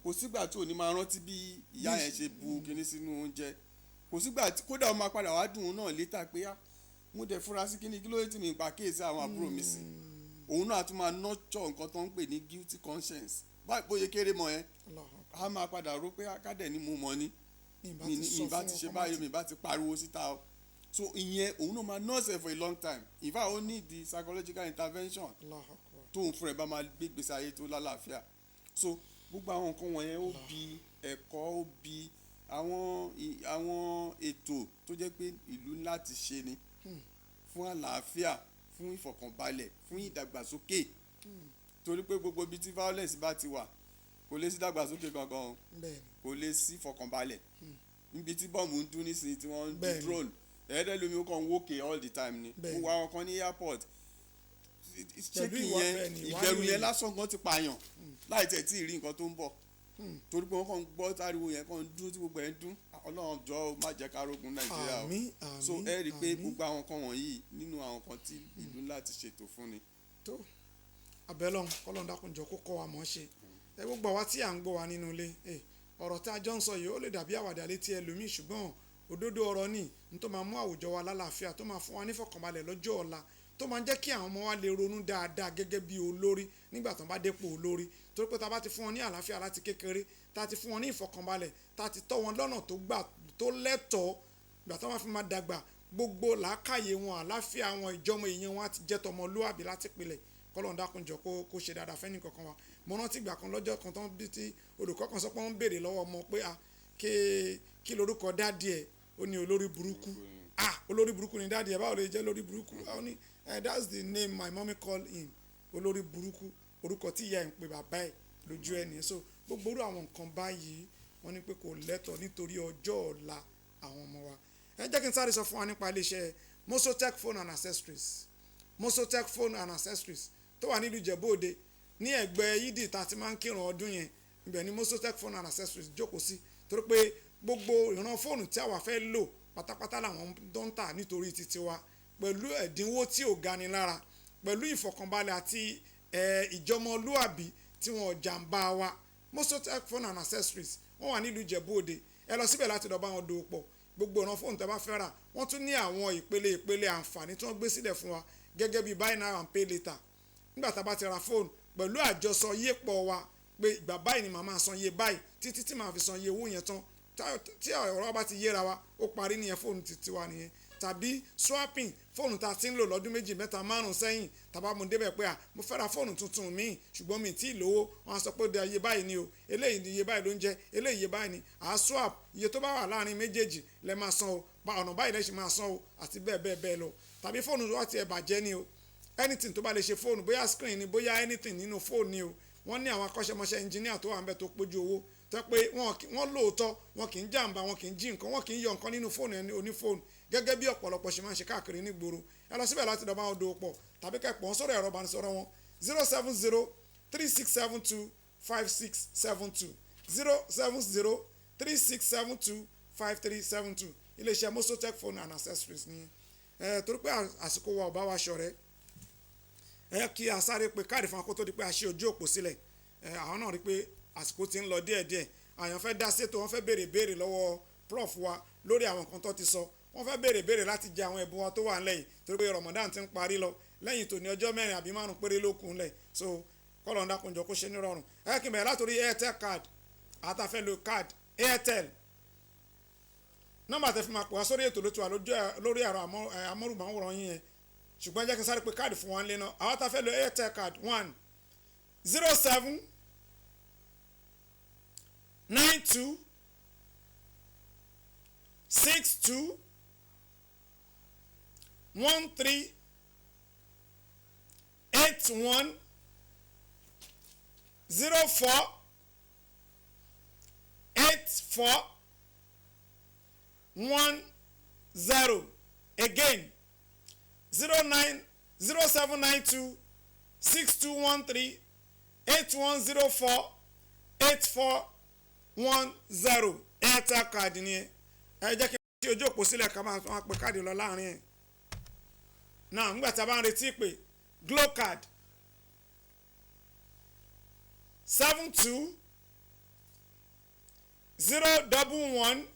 kò sígbà tí ò ní máa rántí bí ìyá yẹn ṣe bu kinní sínú oúnjẹ, kò sígbà tí kódà ó máa padà wá dùn ún náà létà pé á mo dẹ̀ fura sí kíní, kí ló dé tí mi pa kéèsì àwọn àbúrò mi sí. Òun náà tún máa nurture nǹkan tó ń pè ní guilty conscience báyìí. Bóyá kéré mọ́ yẹn, á máa padà rò pé kádẹ̀ ni mo mọ̀ ni mi mi bá ti ṣe báyìí, mi bá ti pariwo síta o. So ìyẹn òun náà máa nurse ẹ̀ for a long time. In fact, ó need the psychological intervention tóun fúnra ẹ̀ bá máa gbé gbèsè ayé tó lálàáfíà. So gbogbo àwọn nǹkan wọ̀nyẹn, ó bi ẹ̀kọ́, ó bi àwọn ètò tó jẹ́ pé ìlú ńlá ti ṣe ni fún àlàáfíà, fún ìfọ̀kànbalẹ̀, fún ìdàgbàsókè, torí pé gbogbo ibi tí violence bá ti wà, kò lè sí dàgbàsókè gangan o, kò lè sí ìfọ̀kànbalẹ̀. Níbi tí bọ́ọ̀mù ń dún nísìnyí, tí wọ́n ń di drone, ẹ̀ẹ́dẹ́ lómi, ó kàn ń wókè all the time ni. Mo wá àwọn kan ní airport, ṣé kì í yẹn ìbẹ̀rù yẹn lásán gan ti pààyàn láì tẹ̀ tí ì rí nǹkan tó ń bọ̀, torí pé wọ́n kàn ń gbọ́ táriwo yẹn kàn ń dún, tí gbogbo ẹ̀ ń dún. Ọlọ́run jọ̀ọ́, má jẹ́ ká rógun Nàìjíríà o. So ẹ rí i pé gbogbo àwọn kan wọ̀nyí nínú àwọn kan tí ìlú ńlá ti ṣètò fún ni. Tó abẹ́lọ́n, kọ́lọ́n dákunjọ kó kọ́ wa mọ̀ ṣe. Ẹ gbogbo àwa tí à ń gbọ́ wa nínú ilé, ọ̀rọ̀ tá a jọ ń sọ yìí, ó lè dàbí àwàdà létí ẹlòmíì, ṣùgbọ́n òdodo ọ̀rọ̀ ni n tó máa mú àwùjọ wa lálàáfíà, tó máa fún wa nífọ̀kànbalẹ̀ lọ́jọ́ ọ̀la, tó máa ń jẹ́ kí àwọn ọmọ wa lè ronú dáadáa gẹ́gẹ́ bí olórí nígbà tó ń bá dépò olórí, torí pé tá a bá ti fún wọn ní àlàáfíà láti kékeré, tá a ti fún wọn ní ìfọ̀kànbalẹ̀, tá a ti tọ́ wọn lọ́nà tó gbà tó lẹ́tọ̀ọ́, ìgbà tó máa fi máa dàgbà, gbogbo làákàyè wọn, àlàáfíà wọn, ìjọmọ èèyàn wọn á ti jẹ́ tọmọlúàbí láti pilẹ̀. Kọ́lọ́n dákunjọ kó ṣe dáadáa fẹ́ni kankan wa. Mo rántí ìgbà kan, lọ́jọ́ kan tó ń bí tí olùkọ́ kan sọ pé wọ́n ń béèrè lọ́wọ́ ọmọ pé a kí lorúkọ daddy ẹ̀? Ó ní olórí burúkú. Ah, olórí burúkú ni daddy ẹ̀? Báwo lè jẹ́ lórí burúkú? Ó ní, "That's the name my mommy call him." Olórí burúkú, orúkọ tí ìyá ẹ̀ ń pe bàbá ẹ̀ lójú ẹ̀ nìyẹn. So gbogbo irú àwọn nǹkan báyìí, wọ́n ní pé kò lẹ́tọ̀ọ́ nítorí ọjọ́ ọ̀la àwọn ọmọ wa. Ẹ jẹ́ kí n sáré sọ fún wa nípa iléeṣẹ́ Mosotech Phone and Accessories. Mosotech Phone and Accessories tó wà nílùú Ìjẹ̀bú Òde, ní ẹ̀gbẹ́ yídì tá a ti máa ń kírun ọdún yẹn, ibẹ̀ ni Mosotech Phone and Accessories jókòó sí, torí pé gbogbo ìran fóònù tí àwa fẹ́ lò pátápátá làwọn tó ń tà nítorí títí wa, pẹ̀lú ẹ̀dínwó tí ò gani lára, pẹ̀lú ìfọ̀kànbalẹ̀ àti ìjọmọlúàbí tí wọn ò jàǹbá wa. Mosotech Phone and Accessories, wọ́n wà nílùú Ìjẹ̀bú Òde. Ẹ lọ síbẹ̀ láti lọ bá wọn dòwò pọ̀. Gbogbo ìran fóònù tẹ́ bá fẹ́ rà, wọ́n tún ní àwọn ìpele ìpele àǹfààní tí wọ́n gbé sílẹ̀ fún wa, gẹ́gẹ́ bí buy now and pay later. Nígbà tá a bá ti ra fóònù pẹ̀lú àjọsọ yépọ̀ wa pé ìgbà báyìí ni màá máa san iye báyìí títí tí màá fi san iye owó yẹn tán, tí ọ̀rọ̀ bá ti yéra wa, ó parí nìyẹn, fóònù ti tiwa nìyẹn. Tàbí swapping, fóònù tá a ti ń lò lọ́dún 2, 3, 5 sẹ́yìn, tàbá mo débẹ̀ pé à mo fẹ́ ra fóònù tuntun míì, ṣùgbọ́n mi tí ì lówó, wọ́n á sọ pé ó di iye báyìí ni o, eléyìí ni iye báyìí ló ń jẹ́, eléyìí iye báyìí ni à á swap, iye tó bá wà láàrin méjèèjì lẹ máa san o, ọ̀nà báyìí lẹ ṣe máa san o, àti bẹ́ẹ̀ bẹ́ẹ̀ bẹ́ẹ̀ lọ. Tàbí fóònù wa ti ẹ̀ bàjẹ́ ni o, anything tó bá lè ṣe fóònù, bóyá screen ni, bóyá anything nínú fóònù ni o, wọ́n ní àwọn akọ́ṣẹ́mọṣẹ́ engineer tó wà ń bẹ̀ tó pójú owó, tó pé wọ́n lóòótọ́, wọn kì í jàǹbá, wọn kì í jí nǹkan, wọn kì í yọ nǹkan nínú fóònù ẹni onífóònù. Gẹ́gẹ́ bí ọ̀pọ̀lọpọ̀ ṣe máa ń ṣe káàkiri nígboro, ẹ lọ síbẹ̀ láti dọ̀bá wọn dòwò pọ̀ tàbí kẹ́ pọ̀ sórí ẹ̀rọ ìbánisọ̀rọ̀ wọn 07036725672, 07036725372. Iléeṣẹ́ Mosotech phone and accessories ni ẹ. Torí pé àsìkò wa ò bá wa ṣọ̀rẹ́, ẹ kí a sáré pé káàdì fún akótó di pé a ṣe ojú òpó sílẹ̀. Ẹ àwọn náà rí pé àsìkò ti ń lọ díẹ̀díẹ̀. Àyàn fẹ́ dá sétò, wọ́n fẹ́ béèrè béèrè lọ́wọ́ prof wa lórí àwọn nǹkan tó ti sọ, wọ́n fẹ́ béèrè béèrè láti jẹ àwọn ẹ̀bùn wa tó wà ńlẹ̀ yìí, torí pé Ramadan ti ń parí lọ lẹ́yìn tòní, ọjọ́ 4 àbí 5 péré ló kù ńlẹ̀. So kọ́lọ̀ ń dákunjọ kó ṣe ní rọrùn. Ẹ kí n bẹ̀rẹ̀ látòrí Airtel card. Àtàfẹ́ lo card Airtel, nọ́mbà tẹ́ fi máa pè wá sórí ètò ló ti wà lórí ẹ̀rọ amóhùnmáwòrán yín yẹn, ṣùgbọ́n jẹ́ kí n sáré pé káàdì fún wa ńlẹ̀ náà. Àwọn tá fẹ́ lo Airtel card, 1 07 92 62 13 81 04 84 10. Again, 09 0792 6213 8104 8410. Airtel card ni. Ẹ jẹ́ kí n ṣe ojú òpó sílẹ̀ ká máa tún pe káàdì lọ láàrin ẹ̀ náà nígbà tí a bá ń retí pé. Glo card, 72011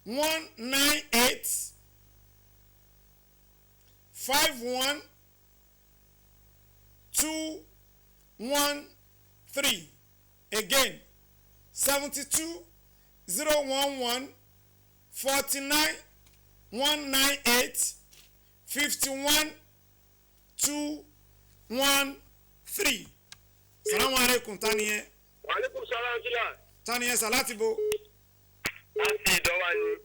49198 51213. Again, 72011 49198 51213. Salamu aleykum, ta ni yẹn? Wàhálẹ́kùn sọ́lá sílá. Ta ni yẹn sà, láti bo? Láti Ìdánwà ni,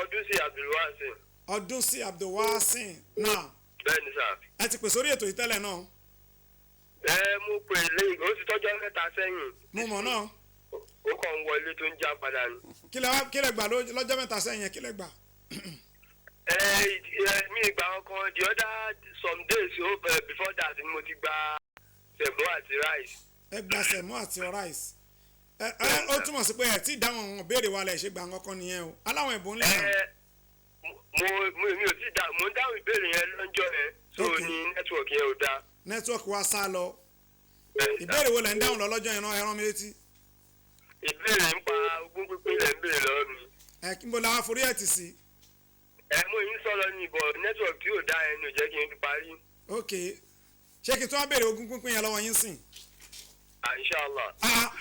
Ọdún sí Abdulwasin. Ọdún sí Abdulwasin náà. Bẹ́ẹ̀ni sà. Ẹ ti pè sórí ètò yìí tẹ́lẹ̀ náà? Ẹ mú pè lẹ́yìn, ó ti tọ́jọ́ 3 sẹ́yìn. Mo mọ̀ náà. Ó kàn ń wọlé tó ń já padà ni. Kí lẹ gbà lọ́jọ́ 3 sẹ́yìn yẹn, kí lẹ gbà? Ẹ mi ìgbà kan, the other some days before that ni mo ti gba sẹ̀mó àti rice. Ẹ gba sẹ̀mó àti rice. Ẹ ẹ ó túmọ̀ sí pé ẹ tí dáhùn àwọn ìbéèrè wa lẹ̀ ṣe gbà nǹkan nìyẹn o, aláwọn ẹ̀bùn ńlẹ̀ náà. Mo mi ò tí da, mo ń dáhùn ìbéèrè yẹn lọ́jọ́ yẹn tó ní network yẹn ò dáa. Network wa sá lọ. Ìbéèrè wo lẹ̀ ń dáhùn lọ lọ́jọ́ yẹn náà? Ẹ rán mi létí. Ìbéèrè ń pa ogún pínpín lẹ̀ ń béèrè lọ́wọ́ mi. Ẹ kí n bó la wá forí ẹ̀ tì sí. Ẹ mo yín sọ̀rọ̀ ní ìbọ̀, network tí ò dáa yẹn ni ò jẹ́ kí n fi parí. Ok, ṣé kí n tún wá béèrè ogún pínpín yẹn lọ́wọ́ yín sìn? Inshallah.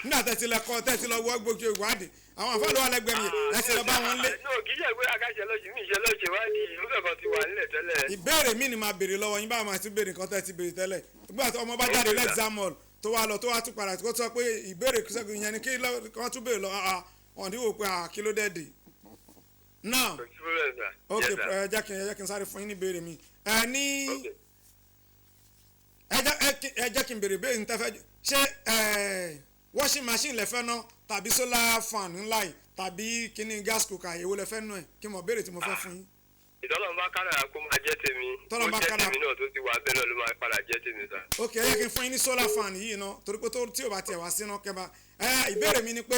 Nígbà tẹ́tí lọ kọ́, tẹ́tí lọ wọ́ gbogbo ìwádìí àwọn àfáà ló wà lẹ́gbẹ̀ẹ́ mi, ẹ ti lọ bá wọn lé. No, kì í ṣe pé akáṣe lọ́sẹ̀ mi ìṣe lọ́sẹ̀ wádìí ó fẹ́ kan ti wà nílẹ̀ tẹ́lẹ̀. Ìbéèrè mi ni màá béèrè lọ́wọ́ yín, báwo máa ti béèrè nǹkan tẹ́ ti béèrè tẹ́lẹ̀? Nígbà tí ọmọ bá jáde lẹ́gzámù hall tó wá lọ tó wá tún padà tó sọ pé ìbéèrè yẹn ni kí wọ́n tún béèrè lọ, wọ́n ní wò pé kí ló dé dé. Now, ok, ẹ jẹ́ kí n sáré fún yín ní ìbéèrè mi. Ẹ ní ẹ jẹ́ kí n béèrè béèrè ní tẹ́fẹ́. Ṣé washing machine lẹ fẹ́ ná tàbí solar fan ńlá yìí tàbí kíní gas cooker, èwo lẹ fẹ́ ná? Ẹ̀ kí n mọ̀ béèrè tí mo fẹ́ fún yín. Ìtọ́lọ́run bá kádàrá kó máa jẹ́ tèmi. Tọ́lọ́run bá Ó jẹ́ kádàrá. tèmi náà tó ti wà bẹ́ẹ̀ náà ló máa padà jẹ́ tèmi sà. Ok, ẹ yẹ kí n fún yín ní solar fan yìí ná, torí pé tí ò bá tiẹ̀ wá síná kẹba. Ẹ ìbéèrè mi ni pé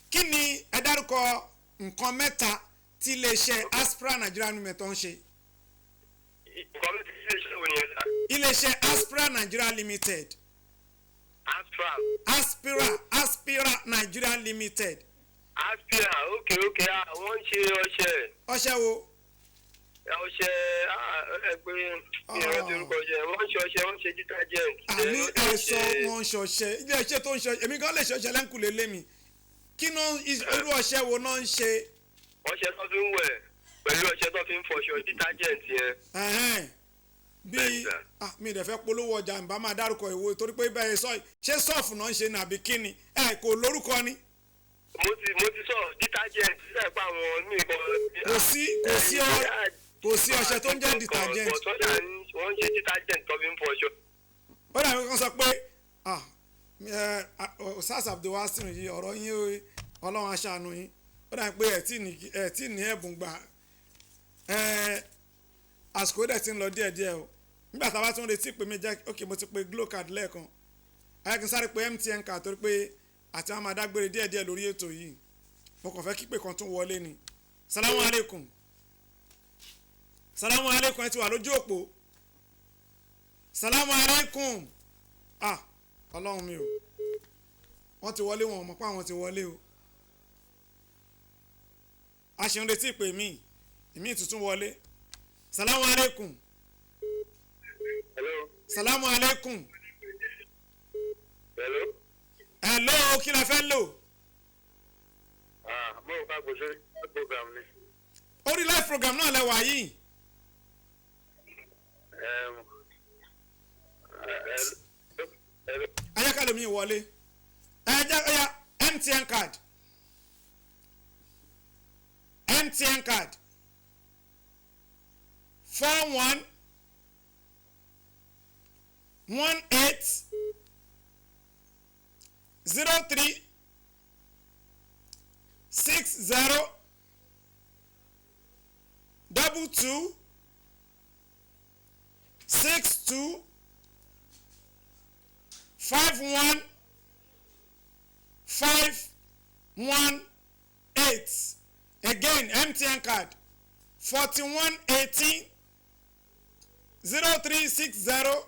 kí ni ẹ dárúkọ nǹkan mẹ́ta tí iléeṣẹ́ Aspra Nigeria Limited ń ṣe? Nǹkan mi ti ṣe iṣẹ́ wo nìyẹn sà? Iléeṣẹ́ Aspra Nigeria Limited. Aspra. Aspira Nigeria Limited. Aspira, ok, wọ́n ń ṣe ọṣẹ. Ọṣẹ wo? Ọṣẹ, ẹ pé mi ò rántí orúkọ ọṣẹ. Wọ́n ń ṣe ọṣẹ, wọ́n ń ṣe detergent. Àní ẹ̀sọ́ wọn ń ṣọṣẹ, iléeṣẹ́ tó ń ṣọṣẹ, èmi gan lè ṣọṣẹ lẹ́ńkùlé lémi. Kí náà, irú ọṣẹ wo náà ń ṣe? Ọṣẹ tó fi ń wẹ̀ pẹ̀lú ọṣẹ tó fi ń fọṣọ, detergent yẹn. Ẹ̀hẹ́n. Bí mi dẹ̀ fẹ́ polówó ọjà, nbá máa dárúkọ ìwo, torí pé bẹ́ẹ̀ sọ ṣé sọ́ọ̀fù náà ń ṣe ní àbí kíni, ẹ kò lórúkọ ni. Mo ti sọ detergent sílẹ̀ pa àwọn míì kan. Kò sí ọṣẹ tó ń jẹ́ detergent. Wọ́n ń ṣe detergent tó fi ń fọṣọ. Ó dàbí kan sọ pé Ẹ Sars Abdulwasin yìí, ọ̀rọ̀ yín o, Ọlọ́run aṣàánú yín. Ó dà pé ẹ tí ní ẹ̀bùn gbà. Ẹ àsìkò dẹ̀ ti ń lọ díẹ̀díẹ̀ o. Nígbà tá a bá tún retí pé mi jẹ́, ok, mo ti pe Glo card lẹ́ẹ̀kan, ayé kí n sáré pe MTN card torí pé àti wọn máa dágbére díẹ̀díẹ̀ lórí ètò yìí. Mo kàn fẹ́ kí pé kan tún wọlé ni. Salamu aleykum, salamu aleykum, ẹ ti wà lójú òpó. Salamu aleykum. Ah, Ọlọ́run mi o, wọ́n ti wọlé, wọn ò mọ̀ pé àwọn ti wọlé o. A ṣe ń retí ìpè mí ìmí tuntun wọlé. Salamu aleykum. Hello. Salamu aleykum. Hello. Hello, kí la fẹ́ lò? Ah, mo ò bá gbèsè program ni. Orí live program náà lẹ wà yìí. Hello. Ayákàlẹ̀ mi wọlé. Ẹ jẹ́ ọya MTN card, MTN card, 4118 03 60 22 62 51 5 1 8. Again, MTN card, 4118 0360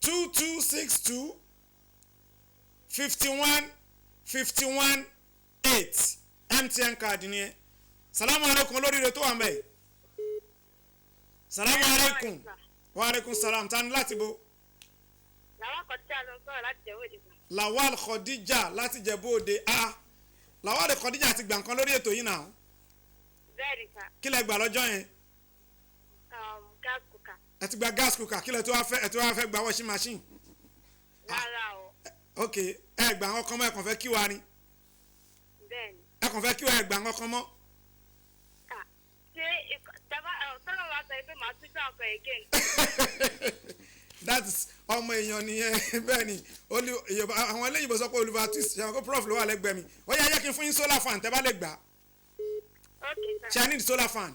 2262 51 51 8. MTN card ni ẹ. Salamu aleykum, olóríire tó wà mẹ́. Salamu aleykum. Wa aleykum salam. Tani láti bo? Làwọn kọjá ló ń sọ̀rọ̀ láti jẹ́ òde. Lawal Khadija láti Jẹ̀bú Òde. Ah, Lawal Khadija ti gbà nǹkan lórí ètò yìí náà. Bẹ́ẹ̀ ni sà. Kí lẹ gbà lọ́jọ́ yẹn? Gas cooker. Ẹ ti gba gas cooker, kí lẹ tó wá fẹ́? Ẹ tó wá fẹ́ gba washing machine? Rárá o. Ok, ẹ gbà àwọn kan mọ́, ẹ kàn fẹ́ kí wa ni. Bẹ́ẹ̀ ni. Ẹ kàn fẹ́ kí wa, ẹ gbà àwọn kan mọ́. Ah, ṣé tàbá tọ́lọ̀ wa sọ pé màá tún gbà ọkọ̀ again? That is ọmọ èèyàn nìyẹn. Bẹ́ẹ̀ ni, àwọn eléyìnbó sọ pé Oliver Twist ṣe àwọn kó prof ló wà lẹ́gbẹ̀ẹ́ mi. Ó yá, yẹ kí n fún yín solar fan tẹ́ bá lè gbà. Ok sà. Ṣe I need solar fan?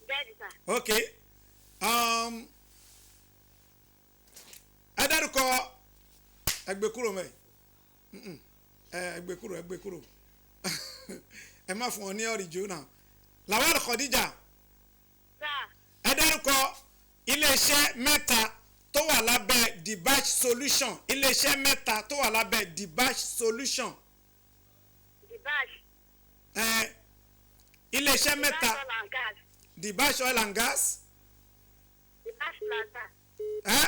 Bẹ́ẹ̀ ni sà. Ok, ẹ dárúkọ, ẹ gbé kúrò mẹ́. Ẹ gbé kúrò, ẹ gbé kúrò, ẹ má fún ọ ní ọ̀rìjò náà. Lawal Khadija. Sà. Ẹ dárúkọ iléeṣẹ́ mẹ́ta tó wà lábẹ́ Dibach Solution, iléeṣẹ́ mẹ́ta tó wà lábẹ́ Dibach Solution. Dibash. Ẹ iléeṣẹ́ mẹ́ta. Dibash oil and gas. Dibach oil and gas. Dibash Plaza. Ẹ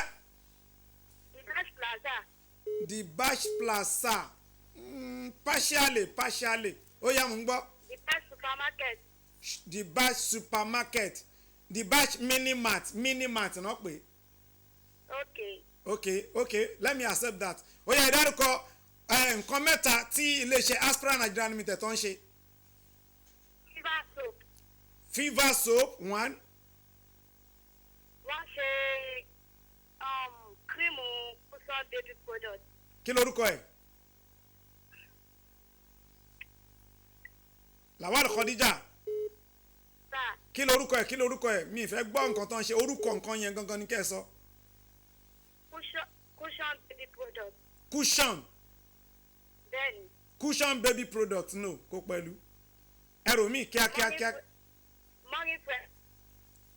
Dibash Plaza. Dibach Plaza, partially, partially. Ó yá, mò ń gbọ́. Dibash supermarket. Dibach supermarket, Dibach mini mart, mini mart náà pé. Ok. Ok, let me accept that. Ó yá, ìdárúkọ nǹkan mẹ́ta tí iléeṣẹ́ Aspra Nigeria Limited tó ń ṣe. Fever soap. Fever soap, one. Wọ́n ṣe cream cushion baby product. Kí lorúkọ ẹ̀? Lawal Khadija. Sà. Kí lorúkọ ẹ̀? Kí lorúkọ ẹ̀? Mi ì fẹ́ gbọ́ nǹkan tó ń ṣe, orúkọ nǹkan yẹn gangan ni kẹ́ ẹ sọ. Cushion baby product. Cushion. Bẹ́ẹ̀ ni. Cushion baby product, no, kó pẹ̀lú ẹrù mi kíákíá kíá. Money fresh.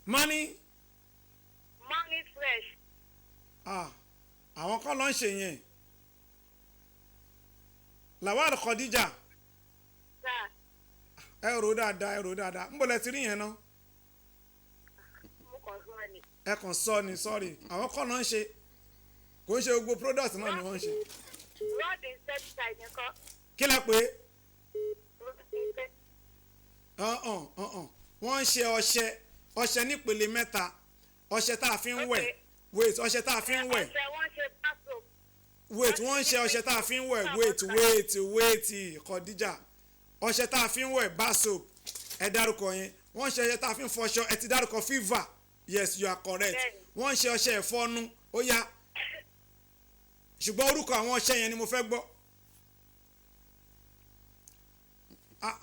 Money. Money fresh. Ah, àwọn kan ló ń ṣe yẹn. Lawal Khadija. Sà. Ẹ rò dáadáa, ẹ rò dáadáa. Ń bọ̀ lẹ ti rí yẹn náà? Mo kàn sọ ni. Ẹ kàn sọ ni, sorry, àwọn kan ló ń ṣe, kò ń ṣe gbogbo product náà ni wọ́n ń ṣe. Rod insecticide nìkan. Kí lẹ pé? Rod insecticide. Ọ̀hún ọ̀hún, wọ́n ń ṣe ọṣẹ, ọṣẹ nípele mẹ́ta, ọṣẹ tá a fi ń wẹ̀. Wait, ọṣẹ tá a fi ń wẹ̀. Ọṣẹ, wọ́n ṣe bar soap. Wait, wọ́n ń ṣe ọṣẹ tá a fi ń wẹ̀. Wait, wait, wait, Khadija, ọṣẹ tá a fi ń wẹ̀, bar soap, ẹ dárúkọ yẹn. Wọ́n ń ṣe ọṣẹ tá a fi ń fọṣọ, ẹ ti dárúkọ fever, yes, you are correct. Bẹ́ẹ̀ni. Wọ́n ń ṣe ọṣẹ ìfọnu, ó yá. Ṣùgbọ́n orúkọ àwọn ọṣẹ yẹn ni mo fẹ́ gbọ́.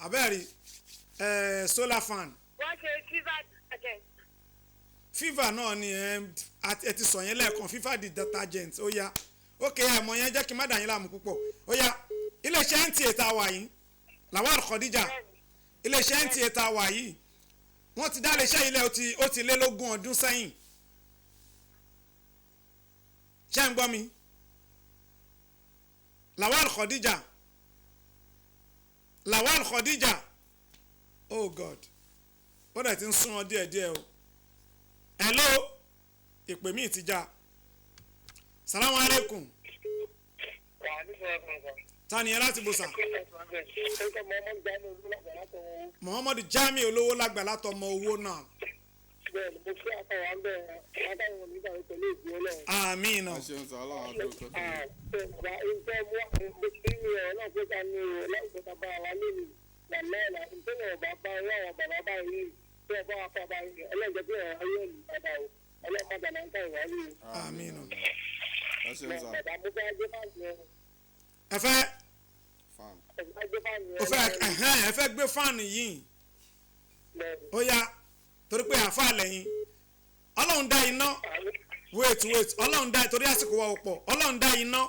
Abẹ́rẹ́ solar fan. Wọ́n ṣe fever detergent. Fever náà ni ẹ ti sọ yẹn lẹ́ẹ̀kan, fever di detergent. Ó yá, ok, àmọ́ yẹn jẹ́ kí n má dà yín láàmú púpọ̀. Ó yá, iléeṣẹ́ NTA tá a wà yìí, Lawal Khadija, iléeṣẹ́ NTA tá a wà yìí, wọ́n ti dá iléeṣẹ́ ilẹ̀ ó ti lé lógún ọdún sẹ́yìn. Ṣé ń gbọ́ mi? Lawal Khadija, Lawal Khadija, oh God, ó dẹ̀ ti ń sún ọ díẹ̀díẹ̀ o. Hello, ìpè mí ti já. Salamu alaikum. Ta ni ẹ láti bò sà? Muhammadu Jami olówó lágbà látọmọ owó náà. Àmín náà. Àmín náà. Ẹ fẹ́ ẹ fẹ́ gbé fáànù yìí, ó yá, torí pé àáfàá lẹ́yìn. Ọlọ́run dá iná, wait Ọlọ́run dá, torí àsìkò wa ò pọ̀. Ọlọ́run dá iná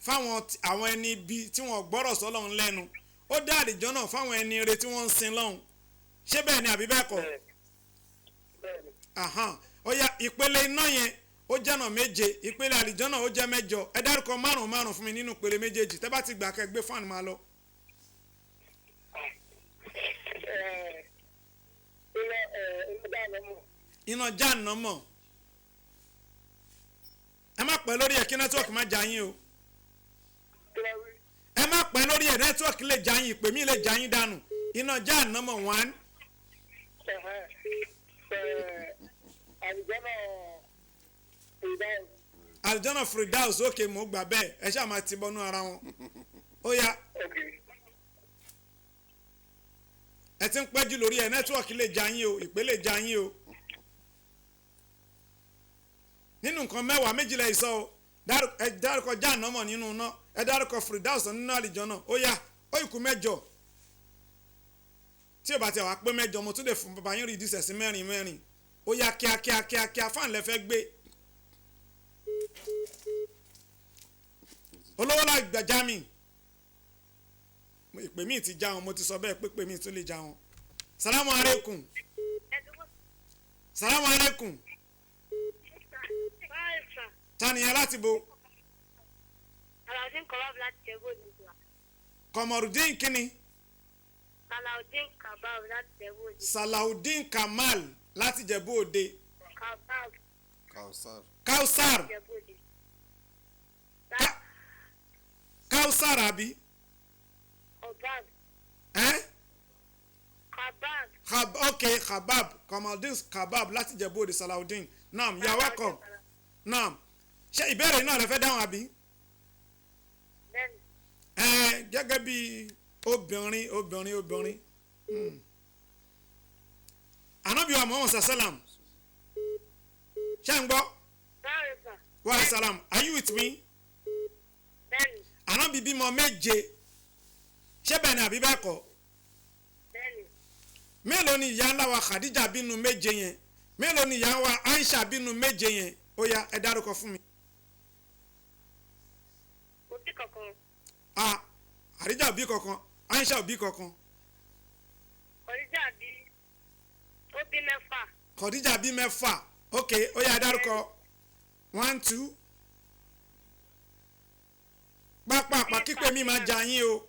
fáwọn àwọn ẹni ibi tí wọ́n gbọ́rọ̀ sọ́lọ́run lẹ́nu. Ó dá àlìjọ́ náà fáwọn ẹni ire tí wọ́n ń sin lọ́hùn. Ṣé bẹ́ẹ̀ ni àbí bẹ́ẹ̀ kọ́? Ó yá, ìpele iná yẹn ó jẹ́nà méje, ìpele àlìjọ́ náà ó jẹ́ mẹ́jọ. Ẹ dárúkọ márùn márùn fún mi nínú ìpele méjèèjì. Tẹ́ bá ti gbà kẹ́ gbé fáànù máa lọ. Iná jáàná mọ̀. Ẹ má pẹ́ lórí ẹ̀ kí nẹ́tíwọ́ọ̀kì má já yín o. Ẹ má pẹ́ lórí ẹ̀, nẹ́tíwọ́ọ̀kì lè já yín, ìpè mí lè já yín dànù. Iná jáàná mọ̀ one. Àlùjọ́nà Firdaus, òkè mò ń gbà bẹ́ẹ̀, ẹ ṣáà máa ti bọ́nú ara wọn. Ó yá, ẹ ti ń pẹ́ jù lórí ẹ̀, nẹ́tíwọ́ọ̀kì lè já yín o, ìpè lè já yín o. Nínú nǹkan mẹ́wàá, méjìlá ìsọ o. Ẹ dárúkọ jáànámọ̀ nínú iná, ẹ dárúkọ Firdaus nínú àlìjọ́nà. Ó yá, ó ìkú mẹ́jọ. Tí ò bá ti wá pé mẹ́jọ, mo tún lè fún bàbá yín rí ìdísẹ̀ sí mẹ́rin mẹ́rin. Ó yá, kíákíá kíákíá, fáàn lẹ fẹ́ gbé. Olówó la gbàjá mi. Ìpè mi ti já wọn, mo ti sọ bẹ́ẹ̀ pé pè mí tún lè já wọn. Salamu alaikum. Salamu alaikum. Ta ni ẹ láti bo? Salaudeen Kabab láti Jẹ̀bú Òde. Kọmọrùdín kínni? Salaudeen Kabab láti Jẹ̀bú Òde. Salaudeen Kamal láti Jẹ̀bú Òde. Kabab. Kausar. Kausar. Kausar àbí? Kabab. Kabab. Ok, Kabab. Kọmọrùdín Kabab láti Jẹ̀bú Òde, Salaudeen. Naam, you are welcome. Naam, ṣé ìbéèrè náà lè fẹ́ dáhùn àbí? Bẹ́ẹ̀ni. Gẹ́gẹ́ bí obìnrin obìnrin obìnrin. Ànábì wa Muhammad sallam. Ṣé ń gbọ́? Wa salam, are you with me? Bẹ́ẹ̀ni. Ànábì bímọ méje. Ṣé bẹ́ẹ̀ ni àbí bẹ́ẹ̀ kọ́? Bẹ́ẹ̀ni. Mélòó ni ìyá ńlá wa Khadija bínú méje yẹn? Mélòó ni ìyá wa Aisha bínú méje yẹn? Ó yá, ẹ dárúkọ fún mi. Kò sí kankan. Ah, Khadija ò bí kankan, Aisha ò bí kankan. Khadija bí, ó bí mẹ́fà. Khadija bí mẹ́fà. Ok, ó yá, ẹ dárúkọ. 1 2. Pápá kípé mi máa ja yín o.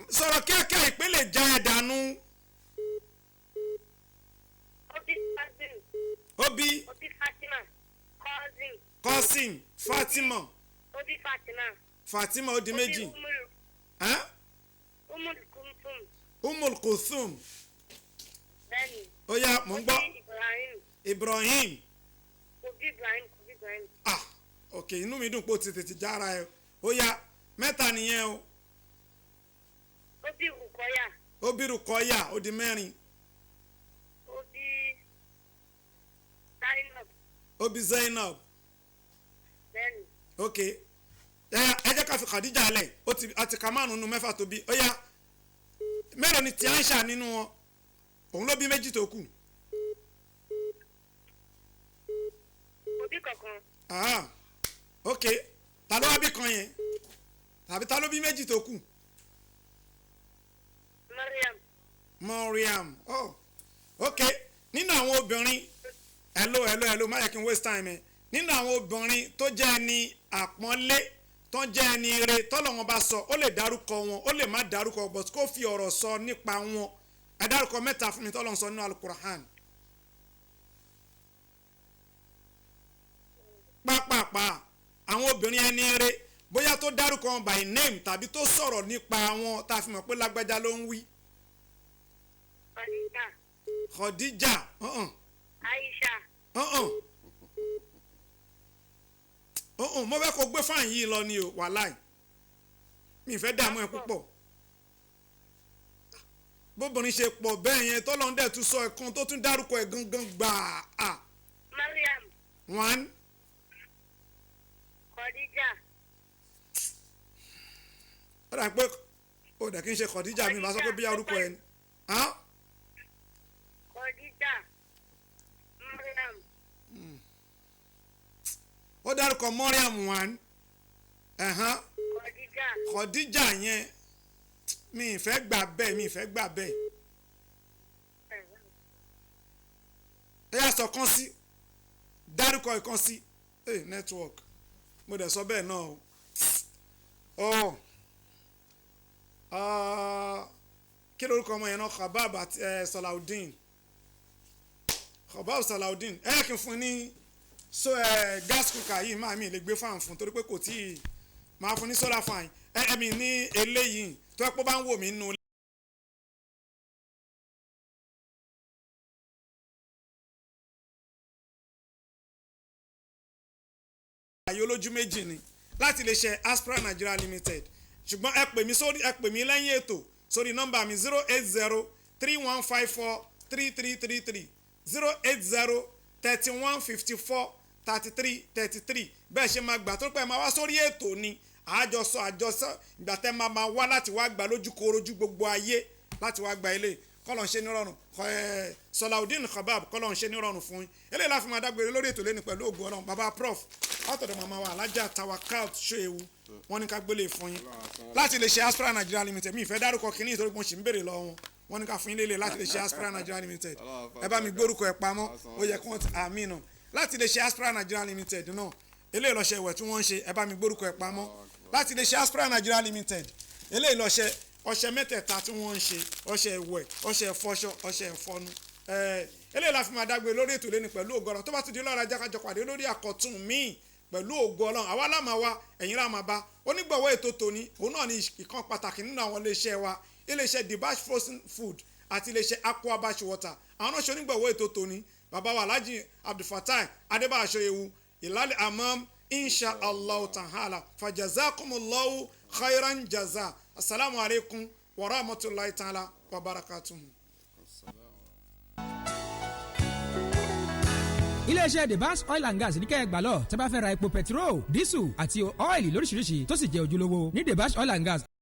Sọ̀rọ̀ kíákíá, ìpè lè já ẹ dànù. Obi. Obi Fatima. Cousin. Cousin Fatima. Obi Fatima. Fatima ó di méjì. Umul Kulthum. Umul Kulthum. Bẹ́ẹ̀ni. Ó yá, mò ń gbọ́. Obi Ibrahim. Ibrahim. Obi Ibrahim, Obi Ibrahim. Ah, ok, inú mi dùn pé o ti tètè jára ẹ. Ó yá, mẹ́ta nìyẹn o. Obi Rukoya. Obi Rukoya ó di mẹ́rin. Obi Zainab. Obi Zainab. Bẹ́ẹ̀ni. Ok, ẹ jẹ́ ká fi Khadija lẹ̀. Ó ti àti ka márùn-ún nu mẹ́fà tó bí. Ó yá, mélòó ni ti Aisha nínú wọn? Òun ló bí méjì tó kù. Kò bí kankan. Ah, ok, ta ló wá bí kan yẹn tàbí ta ló bí méjì tó kù? Mariam. Mariam. Oh, ok. Nínú àwọn obìnrin, hello, hello, hello, má yẹ kí n waste time ẹ. Nínú àwọn obìnrin tó jẹ́ ẹni àpọ́nlé, tó jẹ́ ẹni ire tọ́lọ́wọ́n bá sọ, ó lè dárúkọ wọn, ó lè má dárúkọ, but kó fi ọ̀rọ̀ sọ nípa wọn. Ẹ dárúkọ mẹ́ta fún mi tọ́lọ́run sọ nínú Alukur'an. Pápápá, àwọn obìnrin ẹni ire, bóyá tó dárúkọ wọn by name tàbí tó sọ̀rọ̀ nípa wọn tá a fi mọ̀ pé lágbájá ló ń wí. Khadija. Khadija uh-uh. Aisha. Uh-uh. Uh-uh. Mo fẹ́ kó gbé fáìn yìí lọ ni o, wàláì mi fẹ́ dààmú ẹ púpọ̀. Bóbìnrin ṣe pọ̀ bẹ́ẹ̀ yẹn, tọ́lọ́run dẹ̀ tún sọ ẹ̀kan tó tún dárúkọ ẹ̀ gangan gbà á. Mariam. One. Khadija. Ó dà pé ó dà kí n ṣe Khadija, mi bá sọ pé bí orúkọ ẹ ni. Khadija. Mariam. Ó dárúkọ Mariam one. Khadija. Khadija yẹn mi ì fẹ́ gbà bẹ́ẹ̀, mi ì fẹ́ gbà bẹ́ẹ̀. Ẹ yà sọ kan sí, dárúkọ ìkan sí. Ẹ network, mo dẹ̀ sọ bẹ́ẹ̀ náà o. Ọ kí lorúkọ ọmọ yẹn náà? Khabab àti Salaudeen. Khabab Salaudeen, ẹ kì í fún ní so gas cooker yìí, máa mi lè gbé fan fún torí pé kò tí ì máa fún ní solar fan. Ẹ mi ní eléyìí tó ẹ pé bá ń wò mí nù. Àyè olójú méjì ni láti lè ṣe Aspra Nigeria Limited, ṣùgbọ́n ẹ pè mí sórí, ẹ pè mí lẹ́yìn ètò sórí nọ́mbà mi 08031543333, 08031543333. Bẹ́ẹ̀ ṣe máa gbà tó pẹ́ máa wá sórí ètò ni àjọsọ àjọsọ ìgbà tẹ́ máa máa wá láti wá gbà lójúkorojú gbogbo ayé láti wá gba ilé. Kọ́lọ̀ ń ṣe nírọ̀rùn, Salaudeen Khabab, kọ́lọ̀ ń ṣe nírọ̀rùn fún yín. Eléyìí la fi máa dágbére lórí ètò lẹ́nu pẹ̀lú ògùn Ọlọ́run. Bàbá prof látọ̀dọ̀ màmá wa Alájà Tawakal Ṣóewu, wọ́n ní ká gbélé fún yín láti lè ṣe Aspra Nigeria Limited. Mi ìfẹ́ dárúkọ kínní nítorí mo sì ń béèrè lọ́wọ́ wọn. Wọ́n ní ká fún yín lélẹ̀ láti lè ṣe Aspra Nigeria Limited. Ẹ bá mi gbórúkọ ẹ pamọ́, ó yẹ kí wọ́n ti àmì nà láti lè ṣe Aspra Nigeria Limited náà. Eléyìí lọ́ṣẹ ìwẹ̀ tí wọ́n ń ṣe, ẹ bá mi gbórúkọ ẹ pamọ́ láti lè ṣe Aspra Nigeria Limited. Eléyìí lọ́ṣẹ ọṣẹ mẹ́tẹ̀ẹ̀ta tí wọ́n ń ṣe, ọṣẹ ìwẹ̀, ọṣẹ ìfọṣọ, ọṣẹ ìfọnu. Eléyìí la fi máa dágbére lórí ètò lẹ́nu pẹ̀lú ògo Ọlọ́run. Tó bá ti di lọ́la, jákàjọ pàdé lórí àkọ́tún míì pẹ̀lú ògo Ọlọ́run. Àwa la máa wá, ẹ̀yin la máa bá. Onígbọ̀wọ́ ètò tòní, òun náà ni ìkan pàtàkì nínú àwọn iléeṣẹ́ wa, iléeṣẹ́ Dibash frozen food àti iléeṣẹ́ Aquabash water. Àwọn náà ṣe onígbọ̀wọ́ ètò tòní. Bàbá wa Alhaji Abdulfatai Adébáyọ̀ Ṣóyẹ̀wù ìlàlẹ̀ amam, insha allah ta'ala, fajazakumullahu khairan jaza. Assalamu alaikum wa rahmatulahi ta'ala wa barakatuhu. Iléeṣẹ́ The Bass Oil and Gas ní kẹ́ ẹ gbà lọ tẹ́ bá fẹ́ ra epo petrol, diesel àti ọ́ìlì lóríṣiríṣi tó sì jẹ́ ojúlówó ní The Bass Oil and Gas.